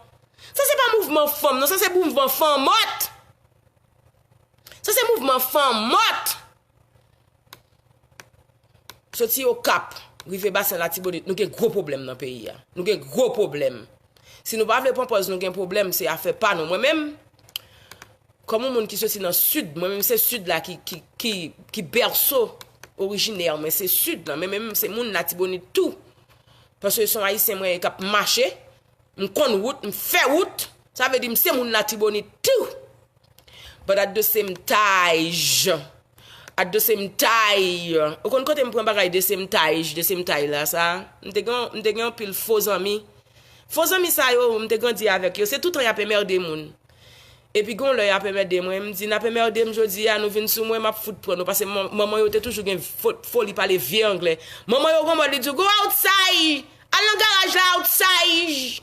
Sa se pa mouvman fanm, non. Sa se mouvman fanmòt. Sa se mouvman fanmòt. Soti Okap, rive Basen Latibonit, nou gen gwo pwoblèm nan peyi a. Nou gen gwo pwoblèm. Si nou pa vle pran pòz nou gen pwoblèm, se afè pa nou. Mwen menm, kòm yon moun ki soti nan Sid, mwen menm se Sid la ki, ki, ki, ki bèso orijinè mwen, se Sid lan. Men menm se moun Latibonit tou. Paske se yon Ayisyen mwen ye k ap mache, m konn wout, m fè wout. Sa vle di m se moun Latibonit tou. But at the same time, at the same time, ou konn kote m pran bagay the same time, the same time la sa? M te gen, m te gen anpil fo zanmi. Fo zanmi sa yo, m te grandi avèk yo. Se toutan y ap enmède moun. Epi gon lè y ap enmède mwen, m di, "N ap enmède m jodi a, nou vin sou mwen, m ap fout pran nou." Paske man-, manman yo te toujou gen fo-, foli pale vye anglè. Manman yo gon mòd li di, "Go outside! Al nan garaj la outside!"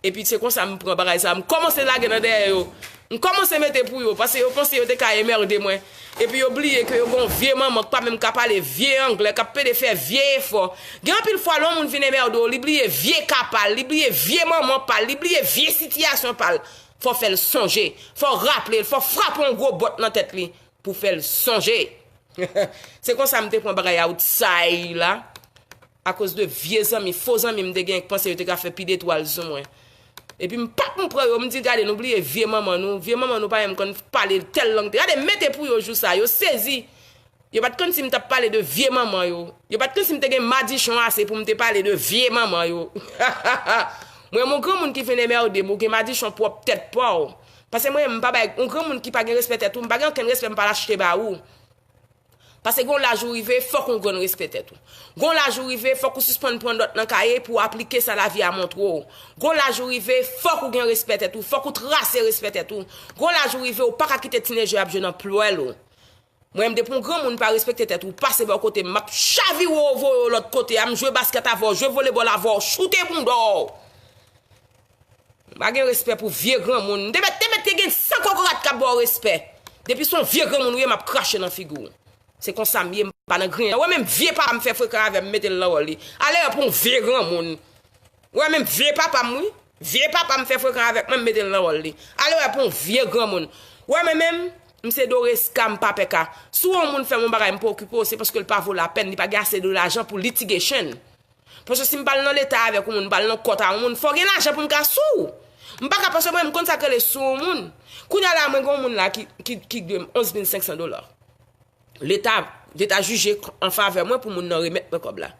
Epi se konsa m pran bagay sa. M kòmanse lage nan dèyè yo. M kòmanse mete pou yo, paske yo panse yo te ka enmède mwen. Epi yo bliye ke yo gon vye manman k pa menm ka pale vye anglè, k ap pede fè vye efò. Gen anpil fwa, lè yon moun vin enmède w, li bliye vye ka pa l, li bliye vye manman pa l, li bliye vye sitiyasyon pa l. Fò w fè l sonje. Fò w raple l. Fò w frape yon gwo bòt nan tèt li pou fè l sonje. Se konsa m te pran bagay outside la. Akoz de vye zanmi, fo zanmi m te gen k panse yo te ka fè pidetwal sou mwen. Epi m pa konprann yo, m di, "Gade, nou bliye vye manman nou. Vye manman nou pa menm konn pale tèl lang." Gade, mete pou yo jou sa, yo sezi. Yo pa t konn si m t ap pale de vye manman yo. Yo pa t konn si m te gen madichon ase pou m te pale de vye manman yo. Mwen, yon granmoun ki vin enmède m, ou gen madichon pwòp tèt pa w. Paske mwen, m pa bay yon granmoun ki pa gen respè tèt ou, m pa gen okenn respè m pa l achte ba ou. Paske gon laj ou rive, fòk ou gen respè tèt ou. Gon laj ou rive, fòk ou sispann pran nòt nan kaye pou w aplike sa lavi a montre w. Gon laj ou rive, fòk ou gen respè tèt ou, fòk ou trase respè tèt ou. Gon laj ou rive, ou pa ka kite tinèj yo ap jwe nan pwèl ou. Mwen menm, depi yon granmoun pa respekte tèt ou, pase bò kote m, m ap chavire w, voye w lòt kote a, m jwe baskèt avè w, jwe volebòl avè w, choute bounda w. M pa gen respè pou vye granmoun. M te mèt, te mèt te gen san kokorat k ap ba w respè. Depi se yon vye granmoun ou ye, m ap krache nan figi w. Se konsa m ye, m pa nan griyen. Ou wè menm vye papa m fè frekan avè m, m mete l nan wòl li. Ale wè pou yon vye granmoun. Ou wè menm vye papa m, wi. Vye papa m fè frekan avèk mwen, m mete l nan wòl li. Ale wè pou yon vye granmoun. Ou wè mwen menm, m se Doreska, m pa pè ka. Si yon moun fè m yon bagay, m pa okipe w, se paske l pa vo lapèn, li pa gen ase de lajan pou litigation. Paske si m pral nan leta avèk yon moun, m pral nan kòt a yon moun, fò gen lajan pou m ka sou. M pa ka, paske mwen, m konn sa k rele sou yon moun. Kounye a la, mwen gen yon moun la ki, ki, ki dwe m onz mil senk san dola. Leta, leta jije an favè mwen pou moun nan remèt mwen kòb la.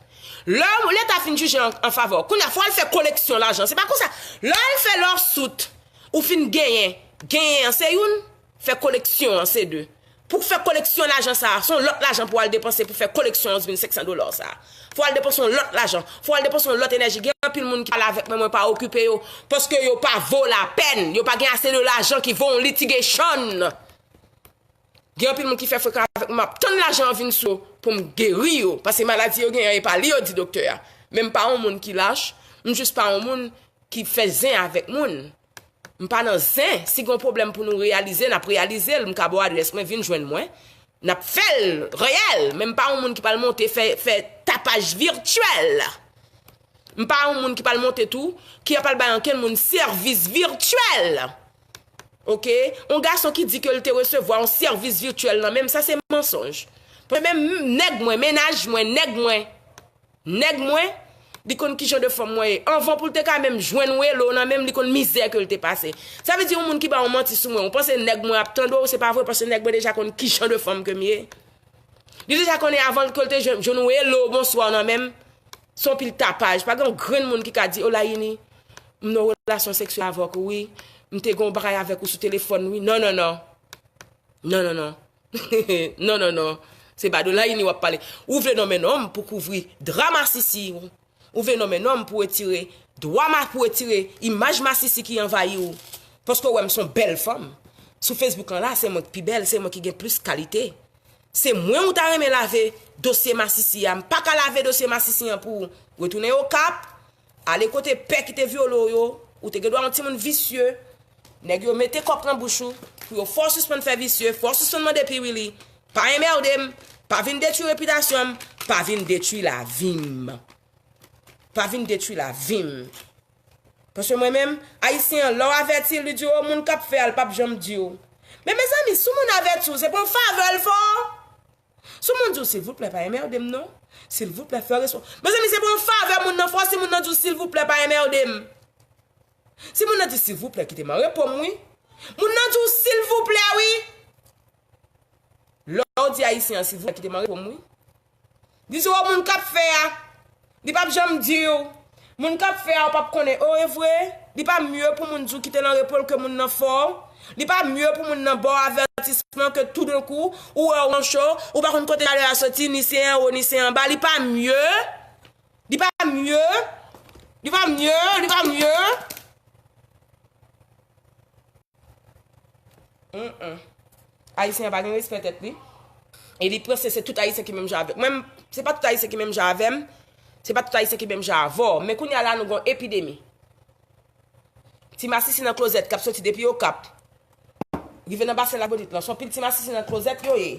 Lè leta fin jije an, an favè w, kounye a, fò w al fè koleksyon lajan. Se pa konsa. Lè w al fè lawsuit, ou fin genyen. Genyen an se youn, fè koleksyon an se de. Pou fè koleksyon lajan sa a, se yon lòt lajan pou w al depanse pou fè koleksyon onz mil senk san dola sa a. Fò w al depanse yon lòt lajan. Fò w al depanse yon lòt enèji. Gen anpil moun ki pale avèk mwen, mwen pa okipe yo. Paske yo pa vo lapèn. Yo pa gen ase de lajan ki vo yon litigation. Gen anpil moun ki fè frekan avèk mwen, m ap tann lajan an vin sou yo pou m geri yo. Paske maladi yo genyen, e pa li yo di doktè a. Men m pa yon moun ki lach, m jis pa yon moun ki fè zen avèk moun. M pa nan zen. Si gen yon pwoblèm pou nou reyalize, n ap reyalize l. M ka ba w adrès mwen, vin jwenn mwen. N ap fè l reyèl. Men m pa yon moun ki pral monte fè, fè tapaj vityèl. M pa yon moun ki pral monte tou, ki ap al bay ankenn moun sèvis vityèl. Oke? Yon gason ki di ke l te resevwa yon sèvis vityèl nan men m, sa se mansonj. Paske menm nèg mwen, mennaj mwen, nèg mwen, nèg mwen, li konn ki jan de fanm mwen ye. Anvan pou l te ka menm jwenn yon elo nan men m, li konn mizè ke l te pase. Sa vle di yon moun ki ba yon manti sou mwen, ou panse nèg mwen ap tande w, se pa vre, paske nèg mwen deja konn ki jan de fanm ke m ye. Li deja konnen avan ke l te jwenn, jwenn yon elo, bonswa nan men m. Se yon pil tapaj. Pa gen yon grenn moun ki ka di, "O Layini, m nan relasyon seksyèl avèk ou, wi. M te gen yon bagay avèk ou sou telefòn, wi." Non, non, non. Non, non, non. Non, non, non. Se pa de Layini w ap pale. Ou vle nonmen nonm pou kouvri dwa masisi. Ou vle nonmen nonm pou retire dwa ma-, pou retire imaj masisi ki anvayi w. Paske w wè m se yon bèl fanm. Sou Facebook lan la, se mwen ki pi bèl, se mwen ki gen plis kalite. Se mwen ou ta renmen lave dosye masisi a. M pa ka lave dosye masisi an pou ou. Retounen Okap, ale kote pè ki te vyole w yo. Ou te gen dwa yon timoun visye. Nèg yo mete kòk nan bouch ou. pou yo fè w sispann fè visye, fè w sispann mande piwili. Pa enmède m, pa vin detwi repitasyon m, pa vin detwi lavi m. Pa vin detwi lavi m. Paske mwen menm, Ayisyen an, lè w avèti l, li di w, o, moun k ap fè a, l p ap janm di w. Men mezanmi, si yon moun avèti w, se pa yon favè l fè w. Si yon moun di w, silvouplè, pa enmède m non. Silvouplè, fè respè. Mezanmi, se pa yon favè moun nan fè w, si moun nan di w, silvouplè, pa enmède m. Si moun nan di, silvouplè, kite m an repo m, wi. Moun nan di w, silvouplè, wi. Lè w di Ayisyen an, silvouplè, kite m an repo m, wi. Di w, o, moun k ap fè a, li p ap janm di w. Moun k ap fè a, ou p ap konnen. O, e vre, li pa mye pou moun di w kite l an repo l ke moun nan fè w. Li pa mye pou moun nan ba w avètisman ke toudenkou, ou wè w nan cho, ou pa konn kote chalè a soti, ni se anwo, ni se anba. Li pa mye. Li pa mye. Li pa mye. Li pa mye. Mm-mm. Ayisyen an pa gen respè tèt li. E li panse se tout Ayisyen ki menm jan avè l. Mwen, se pa tout Ayisyen ki menm jan avè m. Se pa tout Ayisyen ki menm jan avè w. Men kounye a la, nou gen yon epidemi. Ti masisi nan klozèt k ap soti depi Okap. Rive nan basen Latibonit lan. Se yon pil ti masisi nan klozèt yo ye.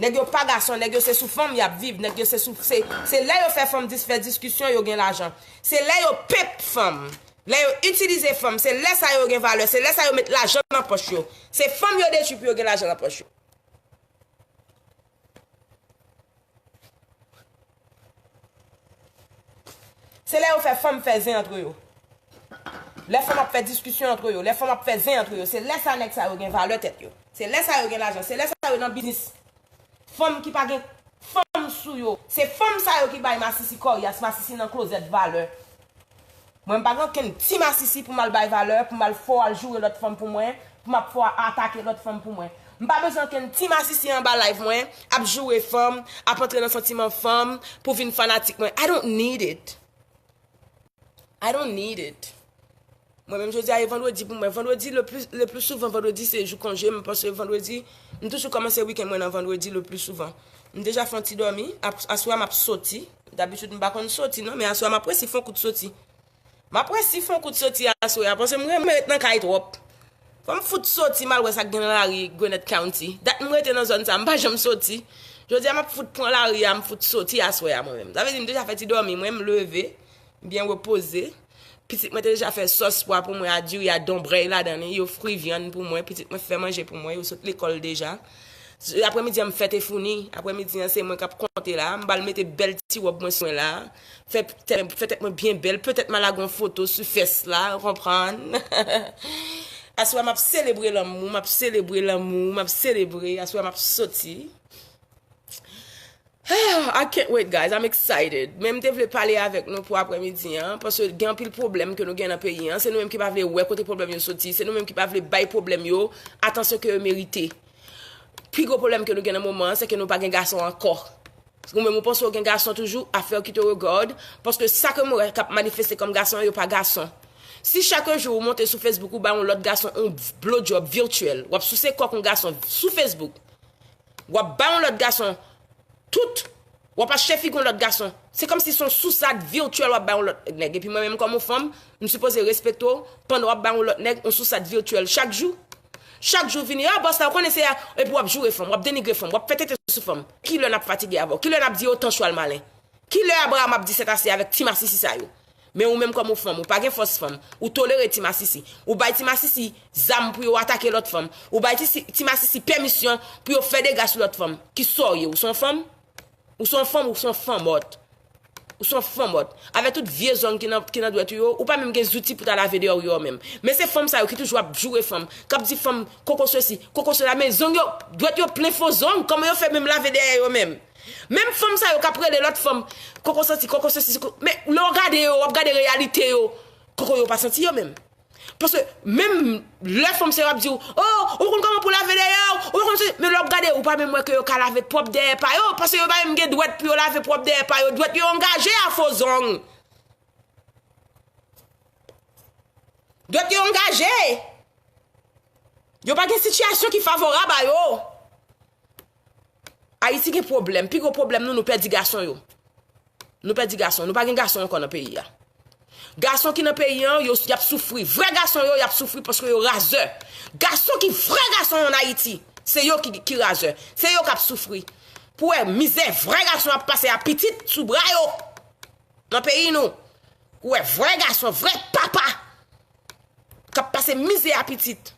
Nèg yo pa gason, nèg yo se sou fanm y ap viv, nèg yo se sou, se, se lè yo fè fanm dis, fè diskisyon, yo gen lajan. Se lè yo pimp fanm. Lè yo itilize fanm, se lè sa yo gen valè, se lè sa yo met lajan nan pòch yo. Se fanm yo detwi pou yo gen lajan nan pòch yo. Se lè yo fè fanm fè zen antre yo. Lè fanm ap fè diskisyon antre yo, lè fanm ap fè zen antre yo, se lè sa nèg sa yo gen valè tèt yo. Se lè sa yo gen lajan, se lè sa yo nan biznis. Fanm ki pa gen, fanm sou yo. Se fanm sa yo ki bay masisi kòryas, masisi nan klozèt valè. Mwen, m pa gen okenn ti masisi pou m al bay valè, pou m al fè w al joure lòt fanm pou mwen, pou m ap fè w atake lòt fanm pou mwen. M pa bezwen okenn ti masisi anba live mwen, ap joure fanm, ap antre nan santiman fanm, pou vin fanatik mwen. I don't need it. I don't need it. Mwen menm jodi a e vandredi pou mwen. Vandredi, le plus, le plus souvent, vandredi se jou konje m, paske vandredi, m toujou kòmanse weekend mwen nan vandredi le plus souvent. M deja fè yon ti dòmi, ap-, aswè a m ap soti. Dabitid, m pa konn soti non, men aswè a m ap resi fè yon kout soti. M ap resi fè yon kout soti aswè a, paske m renmen ret nan kay twòp. Fò m fout soti, m al wè sa k gen nan lari Gwinnett County. Dat m rete nan zòn sa, m pa janm soti. Jodi a, m ap fout pran lari a, m fout soti aswè a mwen menm. Sa vle di, m deja fè ti dòmi, mwen, m leve, m byen repoze. Pitit mwen te deja fè sòs pwa pou mwen, a diri, a donbrèy ladan li, yo fri vyann pou mwen, pitit mwen fè manje pou mwen, yo sot lekòl deja. Aprèmidi an, m fè te founi. Aprèmidi an, se mwen k ap konte la. M bal mete bèl ti wòb mwen sou mwen la. Fè tèt, fè tèt mwen byen bèl. Petèt m a lage yon foto sou fès la, ou konprann? Aswè a, m ap selebre lanmou, m ap selebre lanmou, m ap selebre. Aswè a, m ap soti. I can't wait, guys. I'm excited. Men m te vle pale avèk nou pou aprèmidi an, paske gen anpil pwoblèm ke nou gen nan peyi an. Se nou menm ki pa vle wè kote pwoblèm yo soti. Se nou menm ki pa vle bay pwoblèm yo atansyon ke yo merite. Pi gwo pwoblèm ke nou gen nan moman an, se ke nou pa gen gason ankò. Ou menm ou panse w gen gason toujou, afè w ki te regard, paske sa ke m wè k ap manifeste kòm gason yo pa gason. Si chak jou ou monte sou Facebook, ou bay yon lòt gason yon blowjob virtyèl, w ap souse kòk yon gason sou Facebook, w ap bay yon lòt gason tout, w ap achte figi yon lòt gason. Se kòmsi se yon sousad virtyèl w ap bay yon lòt nèg. Epi mwen menm kòm yon fanm, m sipoze respekte w pandan w ap bay yon lòt nèg yon sousad virtyèl chak jou. Chak jou vini, a, bòs la, ou konnen se a, epi w ap joure fanm, w ap denigre fanm, w ap fè tenten sou fanm. Kilè n ap fatige avè w? Kilè n ap di otan chwal malen? Kilè Abraham ap di sètase avèk ti masisi sa yo? Men ou menm kòm ou fanm, ou pa gen fòs fanm, ou tolere ti masisi, ou bay ti masisi zam pou yo atake lòt fanm, ou bay ti, ti masisi pèmisyon pou yo fè dega sou lòt fanm. Kisa w ye? Ou se yon fanm? Ou se yon fanm, ou se yon fanmòt. Ou se yon fanmòt. Avèk tout vye zong ki nan, ki nan dwèt ou yo, ou pa menm gen zouti pou ta lave dèyè w yo menm. Men se fanm sa yo ki toujou ap joure fanm, k ap di fanm, koko sesi, koko sela, men zong yo, dwèt yo plen fo zong, kòman yo fè menm lave dèyè yo menm? Menm fanm sa yo k ap rele lòt fanm, koko santi, koko sesi, ko-, men lè w gade yo, w ap gade reyalite yo, koko yo pa santi yo menm. Paske menm lè fanm sa yo ap di w, o, ou konn kòman pou lave dèyè w, ou konn se, men lè w ap gade, ou pa menm wè ke yo ka lave pwòp dèyè pa yo, paske yo pa menm gen dwèt pou yo lave pwòp dèyè pa yo, dwèt yo angaje a fo zong. Dwèt yo angaje. Yo pa gen sitiyasyon ki favorab a yo. Ayiti gen pwoblèm. Pi gwo pwoblèm nou, nou pèdi gason yo. Nou pèdi gason. Nou pa gen gason ankò nan peyi a. Gason ki nan peyi an, yo, y ap soufri. Vrè gason yo, y ap soufri paske yo razè. Gason ki vrè gason ann Ayiti, se yo ki, ki razè. Se yo k ap soufri. Pou wè mizè vrè gason ap pase a pitit sou bra yo. Nan peyi nou. Pou wè vrè gason, vrè papa k ap pase mizè a pitit.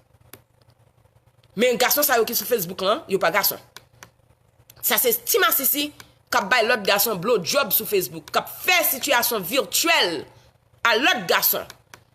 Men gason sa yo ki sou Facebook lan, yo pa gason. Sa se ti masisi k ap bay lòt gason blowjob sou Facebook, k ap fè sitiyasyon vityèl a lòt gason,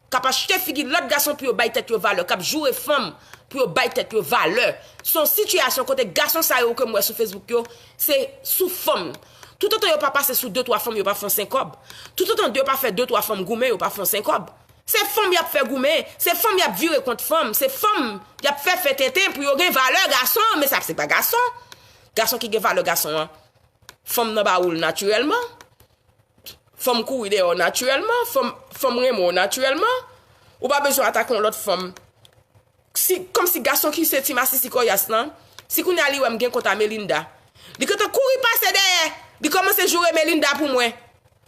k ap achte figi lòt gason pou yo bay tèt yo valè, k ap joure fanm pou yo bay tèt yo valè. Se yon sitiyasyon kote gason sa yo ke m wè sou Facebook yo, se sou fanm. Toutotan yo pa pase sou de twa fanm, yo pa fè yon sen kòb. Toutotan yo pa fè de twa fanm goumen, yo pa fè yon sen kòb. Se fanm y ap fè goumen, se fanm y ap vire kont fanm, se fanm y ap fè fè tenten pou yo gen valè gason, men sa se pa gason. Gason ki gen valè gason an, fanm nan ba ou l natirèlman, fanm kouri dèyè w natirèlman, fanm, fanm renmen w natirèlman, ou pa bezwen atake yon lòt fanm. Si, kòmsi gason ki se ti masisi kòyas lan, si kounye a li wè m gen kont a Melinda, li gentan kouri pase dèyè, li kòmanse joure Melinda pou mwen.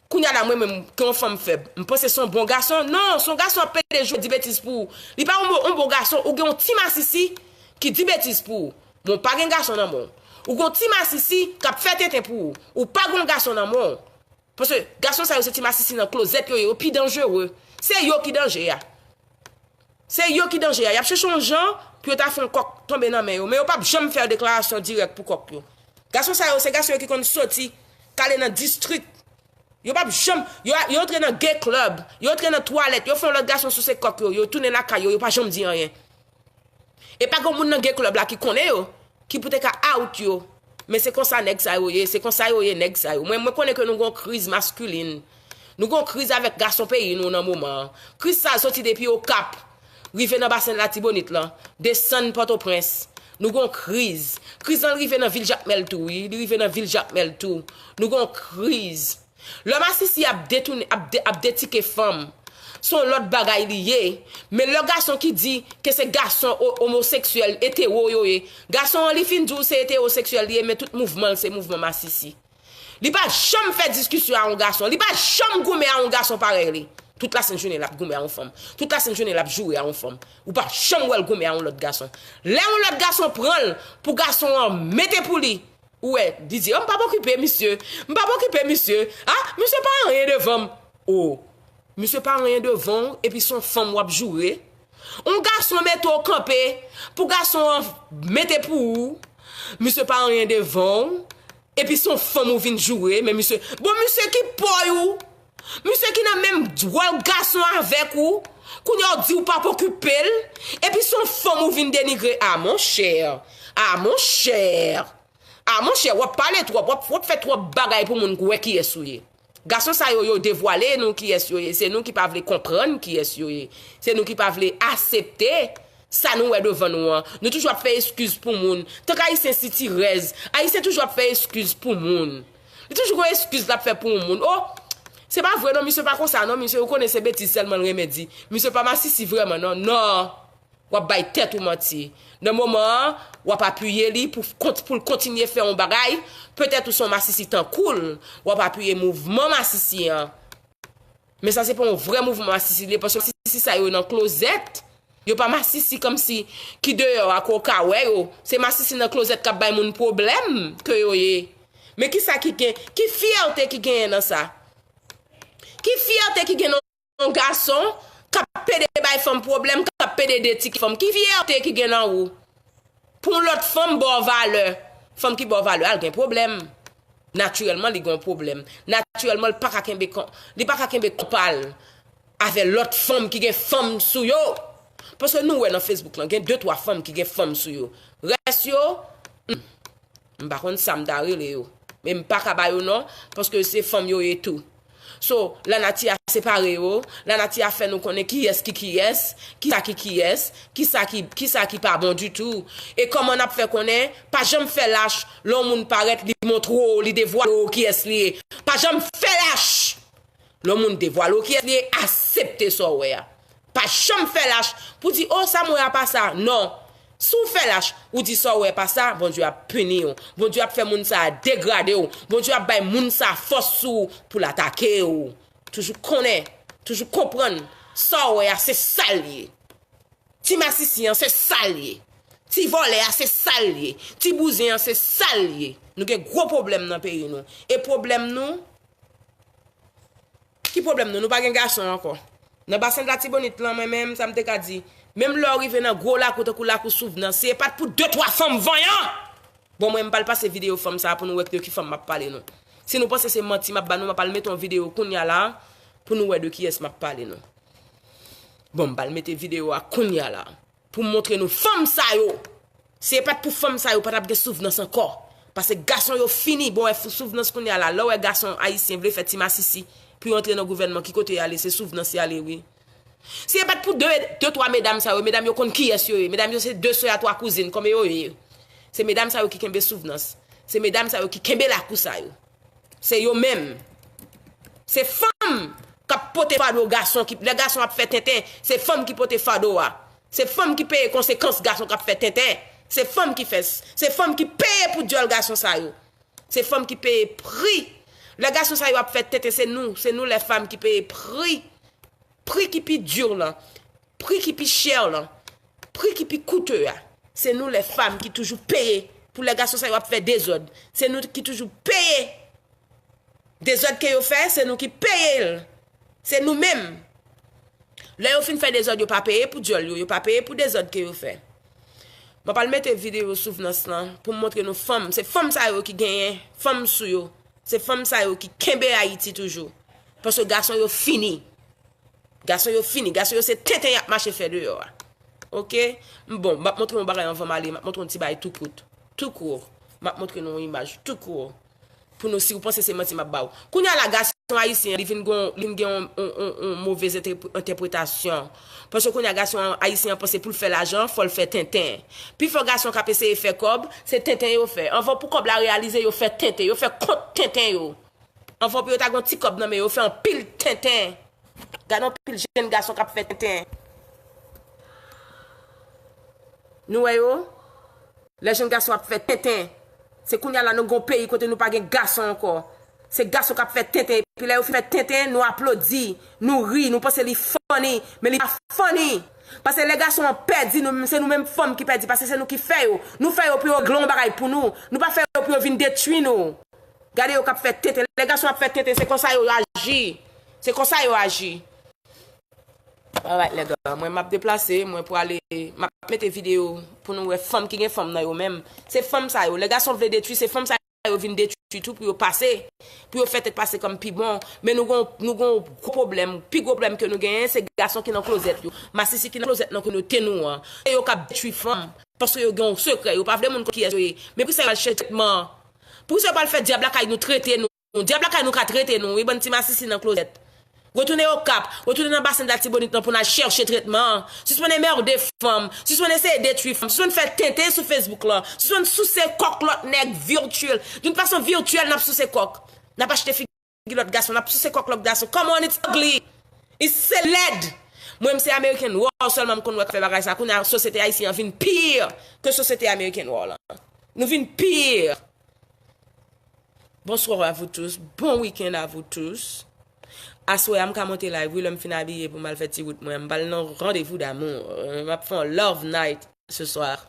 Kounye a la, mwen menm, ke yon fanm fèb, m panse se yon bon gason? Non, se yon gason ap pede jou, di betiz pou ou. Li pa yon bon, yon bon gason, ou gen yon ti masisi ki di betiz pou ou. Men w pa gen gason nan men w. Ou gen yon ti masisi k ap fè tenten pou ou. Ou pa gen yon gason nan men w. Paske gason sa yo se ti masisi nan klozèt yo ye, yo pi danjere. Se yo ki danje a. Se yo ki danje a. Y ap chèche yon jan pou yo ta fè yon kòk tonbe nan men yo. Men yo p ap janm fè deklarasyon dirèk pou kòk yo. Gason sa yo, se gason yo ki konn soti, k ale nan distrik. Yo p ap janm, yo, yo antre nan gay club, yo antre nan twalèt, yo fè yon lòt gason souse kòk yo, yo tounen lakay yo, yo pa janm di anyen. E pa gen moun nan gay club la ki konnen yo, ki pou te ka out yo. Men se konsa nèg sa yo ye, se konsa yo ye nèg sa yo. Mwen, mwen konnen ke nou gon kriz maskilin. Nou gon kriz avèk gason peyi nou nan moman an. Kriz sa soti depi Okap, rive nan basen Latibonit lan, desann Pòtoprens. Nou gon kriz. Kriz lan rive nan vil Jakmèl tou, wi. Li rive nan vil Jakmèl tou. Nou gon kriz. Lè masisi ap detounen, ap de-, ap detike fanm, se yon lòt bagay li ye. Men lè gason ki di ke se gason o-, omoseksyèl, etero yo ye. Gason an li fin di w se etewoseksyèl li ye, men tout mouvman l se mouvman masisi. Li pa janm fè diskisyon a yon gason. Li pa janm goumen a yon gason parèy li. Tout lasent jounen l ap goumen a yon fanm. Tout lasent jounen l ap joure a yon fanm. Ou pa janm wè l goumen a yon lòt gason. Lè yon lòt gason pran l pou gason an mete pou li, ou wè, li di, "Oh, m p ap okipe misye. M p ap okipe misye. Ah, misye pa anyen devan m." Oh, misye pa anyen devan w, epi se yon fanm w ap joure. Yon gason mete w kanpe pou gason an mete pou ou. Misye pa anyen devan w, epi se yon fanm ou vin joure, men misye, bon, misye ki pòy ou? Misye ki nan menm dwòl gason avèk ou? Kounye a w di w p ap okipe l, epi se yon fanm ou vin denigre. Ah, monchè. Ah, monchè. Ah, monchè, w ap pale twòp, w ap, w ap fè twòp bagay pou moun wè kiyès ou ye. Gason sa yo, yo devwale nou kiyès yo ye. Se nou ki pa vle konprann kiyès yo ye. Se nou ki pa vle aksepte sa nou wè devan nou an. Nou toujou ap fè eskiz pou moun. Tank Ayisyen sitirèz, Ayisyen toujou ap fè eskiz pou moun. Li toujou gon eskiz l ap fè pou yon moun. Oh, se pa vre non, misye pa konsa non, misye, ou konnen se betiz sèlman l renmen di. Misye pa masisi vrèman non, non. W ap bay tèt ou manti. Nan moman an, w ap apiye li pou kont-, pou l kontinye fè yon bagay. Petèt ou se yon masisi tankou l. W ap apiye mouvman masisi an. Men sa se pa yon vrè mouvman masisi li ye, paske masisi sa yo nan klozèt. Yo pa masisi kòmsi ki deyò a ke w ka wè yo. Se masisi nan klozèt k ap bay moun pwoblèm ke yo ye. Men kisa ki gen, ki fyète ki genyen nan sa? Ki fyète ki gen nan yon gason k ap pede bay fanm pwoblèm, k ap pede detike fanm? Ki fyète ki gen nan ou? Pou yon lòt fanm ba w valè, fanm ki ba w valè a, l gen pwoblèm. Natirèlman, li gen yon pwoblèm. Natirèlman, li pa ka kenbe kon-, li pa ka kenbe konpa l avè lòt fanm ki gen fanm sou yo. Paske nou wè nan Facebook lan, gen de twa fanm ki gen fanm sou yo. Rès yo, hmm, m pa konn sa m ta rele yo. Men m pa ka ba yo non, paske se fanm yo ye tou. So, lanati a separe yo, lanati a fè nou konnen kiyès ki kiyès, kisa ki kiyès, kisa ki, kisa ki pa bon ditou. E kòman n ap fè konnen, pa janm fè lach, lè yon moun parèt, li montre w, li devwale w kiyès li ye. Pa janm fè lach! Lè yon moun devwale w kiyès li ye, aksepte sa w wè a. Pa janm fè lach pou di, "Oh, sa m wè a pa sa." Non. Si w fè lach, ou di sa w wè pa sa, Bondye ap pini w. Bondye ap fè moun sa a degrade w. Bondye ap bay moun sa a fòs sou ou pou l atake w. Toujou konnen, Toujou konprann sa w wè a se sa l ye. Ti masisi an se sa l ye. Ti vòlè a se sa l ye. Ti bouzen an se sa l ye. Nou gen gwo pwoblèm nan peyi nou. E pwoblèm nou, ki pwoblèm nou? Nou pa gen gason ankò. Nan basen Latibonit lan, mwen menm, sa m te ka di, menm lè w rive nan gwo lakou, tankou lakou Souvnans, si e pa t pou de twa fanm vanyan! Bon, mwen, m pral pase videyo fanm sa a pou nou wè de ki fanm m ap pale nou. Si nou panse se manti m ap ba nou, m ap al mete yon videyo kounye a la pou nou wè de kiyès m ap pale nou. Bon, m pral mete videyo a kounye a la pou m montre nou fanm sa yo. Si e pa t pou fanm sa yo, pa t ap gen Souvnans ankò. Paske gason yo fini. Bon, wè Souvnans kounye a la. Lè w wè gason ayisyen vle fè ti masisi pou yo antre nan gouvènman, ki kote y ale? Se Souvnans y ale, wi. Si e pa t pou de, de, twa medam sa yo, medam yo konn kiyès yo ye. Medam yo se de sè a twa kouzin, kòman yo ye? Se medam sa yo ki kenbe Souvnans. Se medam sa yo ki kenbe lakou sa yo. Se yo menm. Se fanm k ap pote fado gason ki, lè gason ap fè tenten, se fanm ki pote fado a. Se fanm ki peye konsekans gason k ap fè tenten. Se fanm ki fè s-, se fanm ki peye pou dyòl gason sa yo. Se fanm ki peye pri. Lè gason sa yo ap fè tenten, se nou, se nou lè fanm ki peye pri. Pri ki pi di lan, pri ki pi chè lan, pri ki pi koute a. Se nou lè fanm ki toujou peye pou lè gason sa yo ap fè dezòd. Se nou ki toujou peye. Dezòd ke yo fè, se nou ki peye l. Se nou menm. Lè yo fin fè dezòd, yo pa peye pou dyòl yo, yo pa peye pou dezòd ke yo fè. Mwen pral mete videyo Souvnans lan pou m montre nou fanm. Se fanm sa yo ki genyen, fanm sou yo. Se fanm sa yo ki kenbe Ayiti toujou. Paske gason yo fini. Gason yo fini. Gason yo se tenten y ap mache fè deyò a. Oke? M, bon, m ap montre yon bagay anvan m ale. M ap montre yon ti bagay tou kout. Tou kou. M ap montre nou yon imaj tou kou. Pou nou, si w panse se manti m ap ba w. Kounye a la, gason ayisyen an, li vin gon, li vin gen yon, yon, yon, yon movez entèp-, entèpretasyon. Paske kounye a, gason ayisyen an panse pou l fè lajan, fò l fè tenten. Pifò gason k ap eseye fè kòb, se tenten yo fè. Anvan pou kòb la reyalize, yo fè tenten, yo fè kont tenten yo. Anvan pou yo ta gen yon ti kòb nan men yo, fè anpil tenten. Gade anpil jèn gason k ap fè tenten. Nou wè yo? Lè jèn gason ap fè tenten. Se kounye a la nou gen yon peyi kote nou pa gen gason ankò. Se gason k ap fè tenten. Epi lè yo fin fè tenten, nou aplodi, nou ri, nou panse li funny, men li pa funny. Paske lè gason an pèdi, nou, se nou menm fanm ki pèdi, paske se nou ki fè yo. Nou fè yo pou yo regle yon bagay pou nou. Nou pa fè yo pou yo vin detwi nou. Gade yo k ap fè tenten. Lè gason ap fè tenten, se konsa yo aji. Se konsa yo aji. Alright, lèga. Mwen, m ap deplase, mwen prale, m ap mete videyo pou nou wè fanm ki gen fanm nan yo menm. Se fanm sa yo. Lè gason vle detwi, se fanm sa yo vin detwi tou pou yo pase. Pou yo fè tèt pase kòm pi bon. Men nou gon, nou gon gwo pwoblèm. Pi gwo pwoblèm ke nou genyen, se gason ki nan klozèt yo. Masisi ki nan klozèt nan kominote nou an. Se yo k ap detwi fanm. Paske yo gen yon sekrè. Yo pa vle moun konn kiyès yo ye. Men poukisa yo al chèche tretman an? Poukisa yo pa al fè dyab lakay nou trete nou? Dyab lakay nou ka trete nou, wi, bann ti masisi nan klozèt. Retounen Okap, retounen nan basen Latibonit lan pou n al chèche tretman an. Sispann enmède fanm, sispann eseye detwi fanm, sispann fè tenten sou Facebook lan, sispann souse kòk lòt nèg virtuel. D'une façon virtuelle, n ap souse kòk. N ap achte figi lòt gason, n ap souse kòk lòt gason. Come on, it's ugly. It's, se lèd. Mwen, m se American War sèlman m konn wè k ap fè bagay sa. Kounye a, sosyete ayisyen an vin pi ke sosyete American War lan. Nou vin pi. Bonsoir à vous tous, bon week-end à vous tous. Aswè a m ka monte live, wi, lè m fin abiye pou m al fè ti wout mwen. M pral nan randevou damou. Euh, m ap fè yon love night ce soir.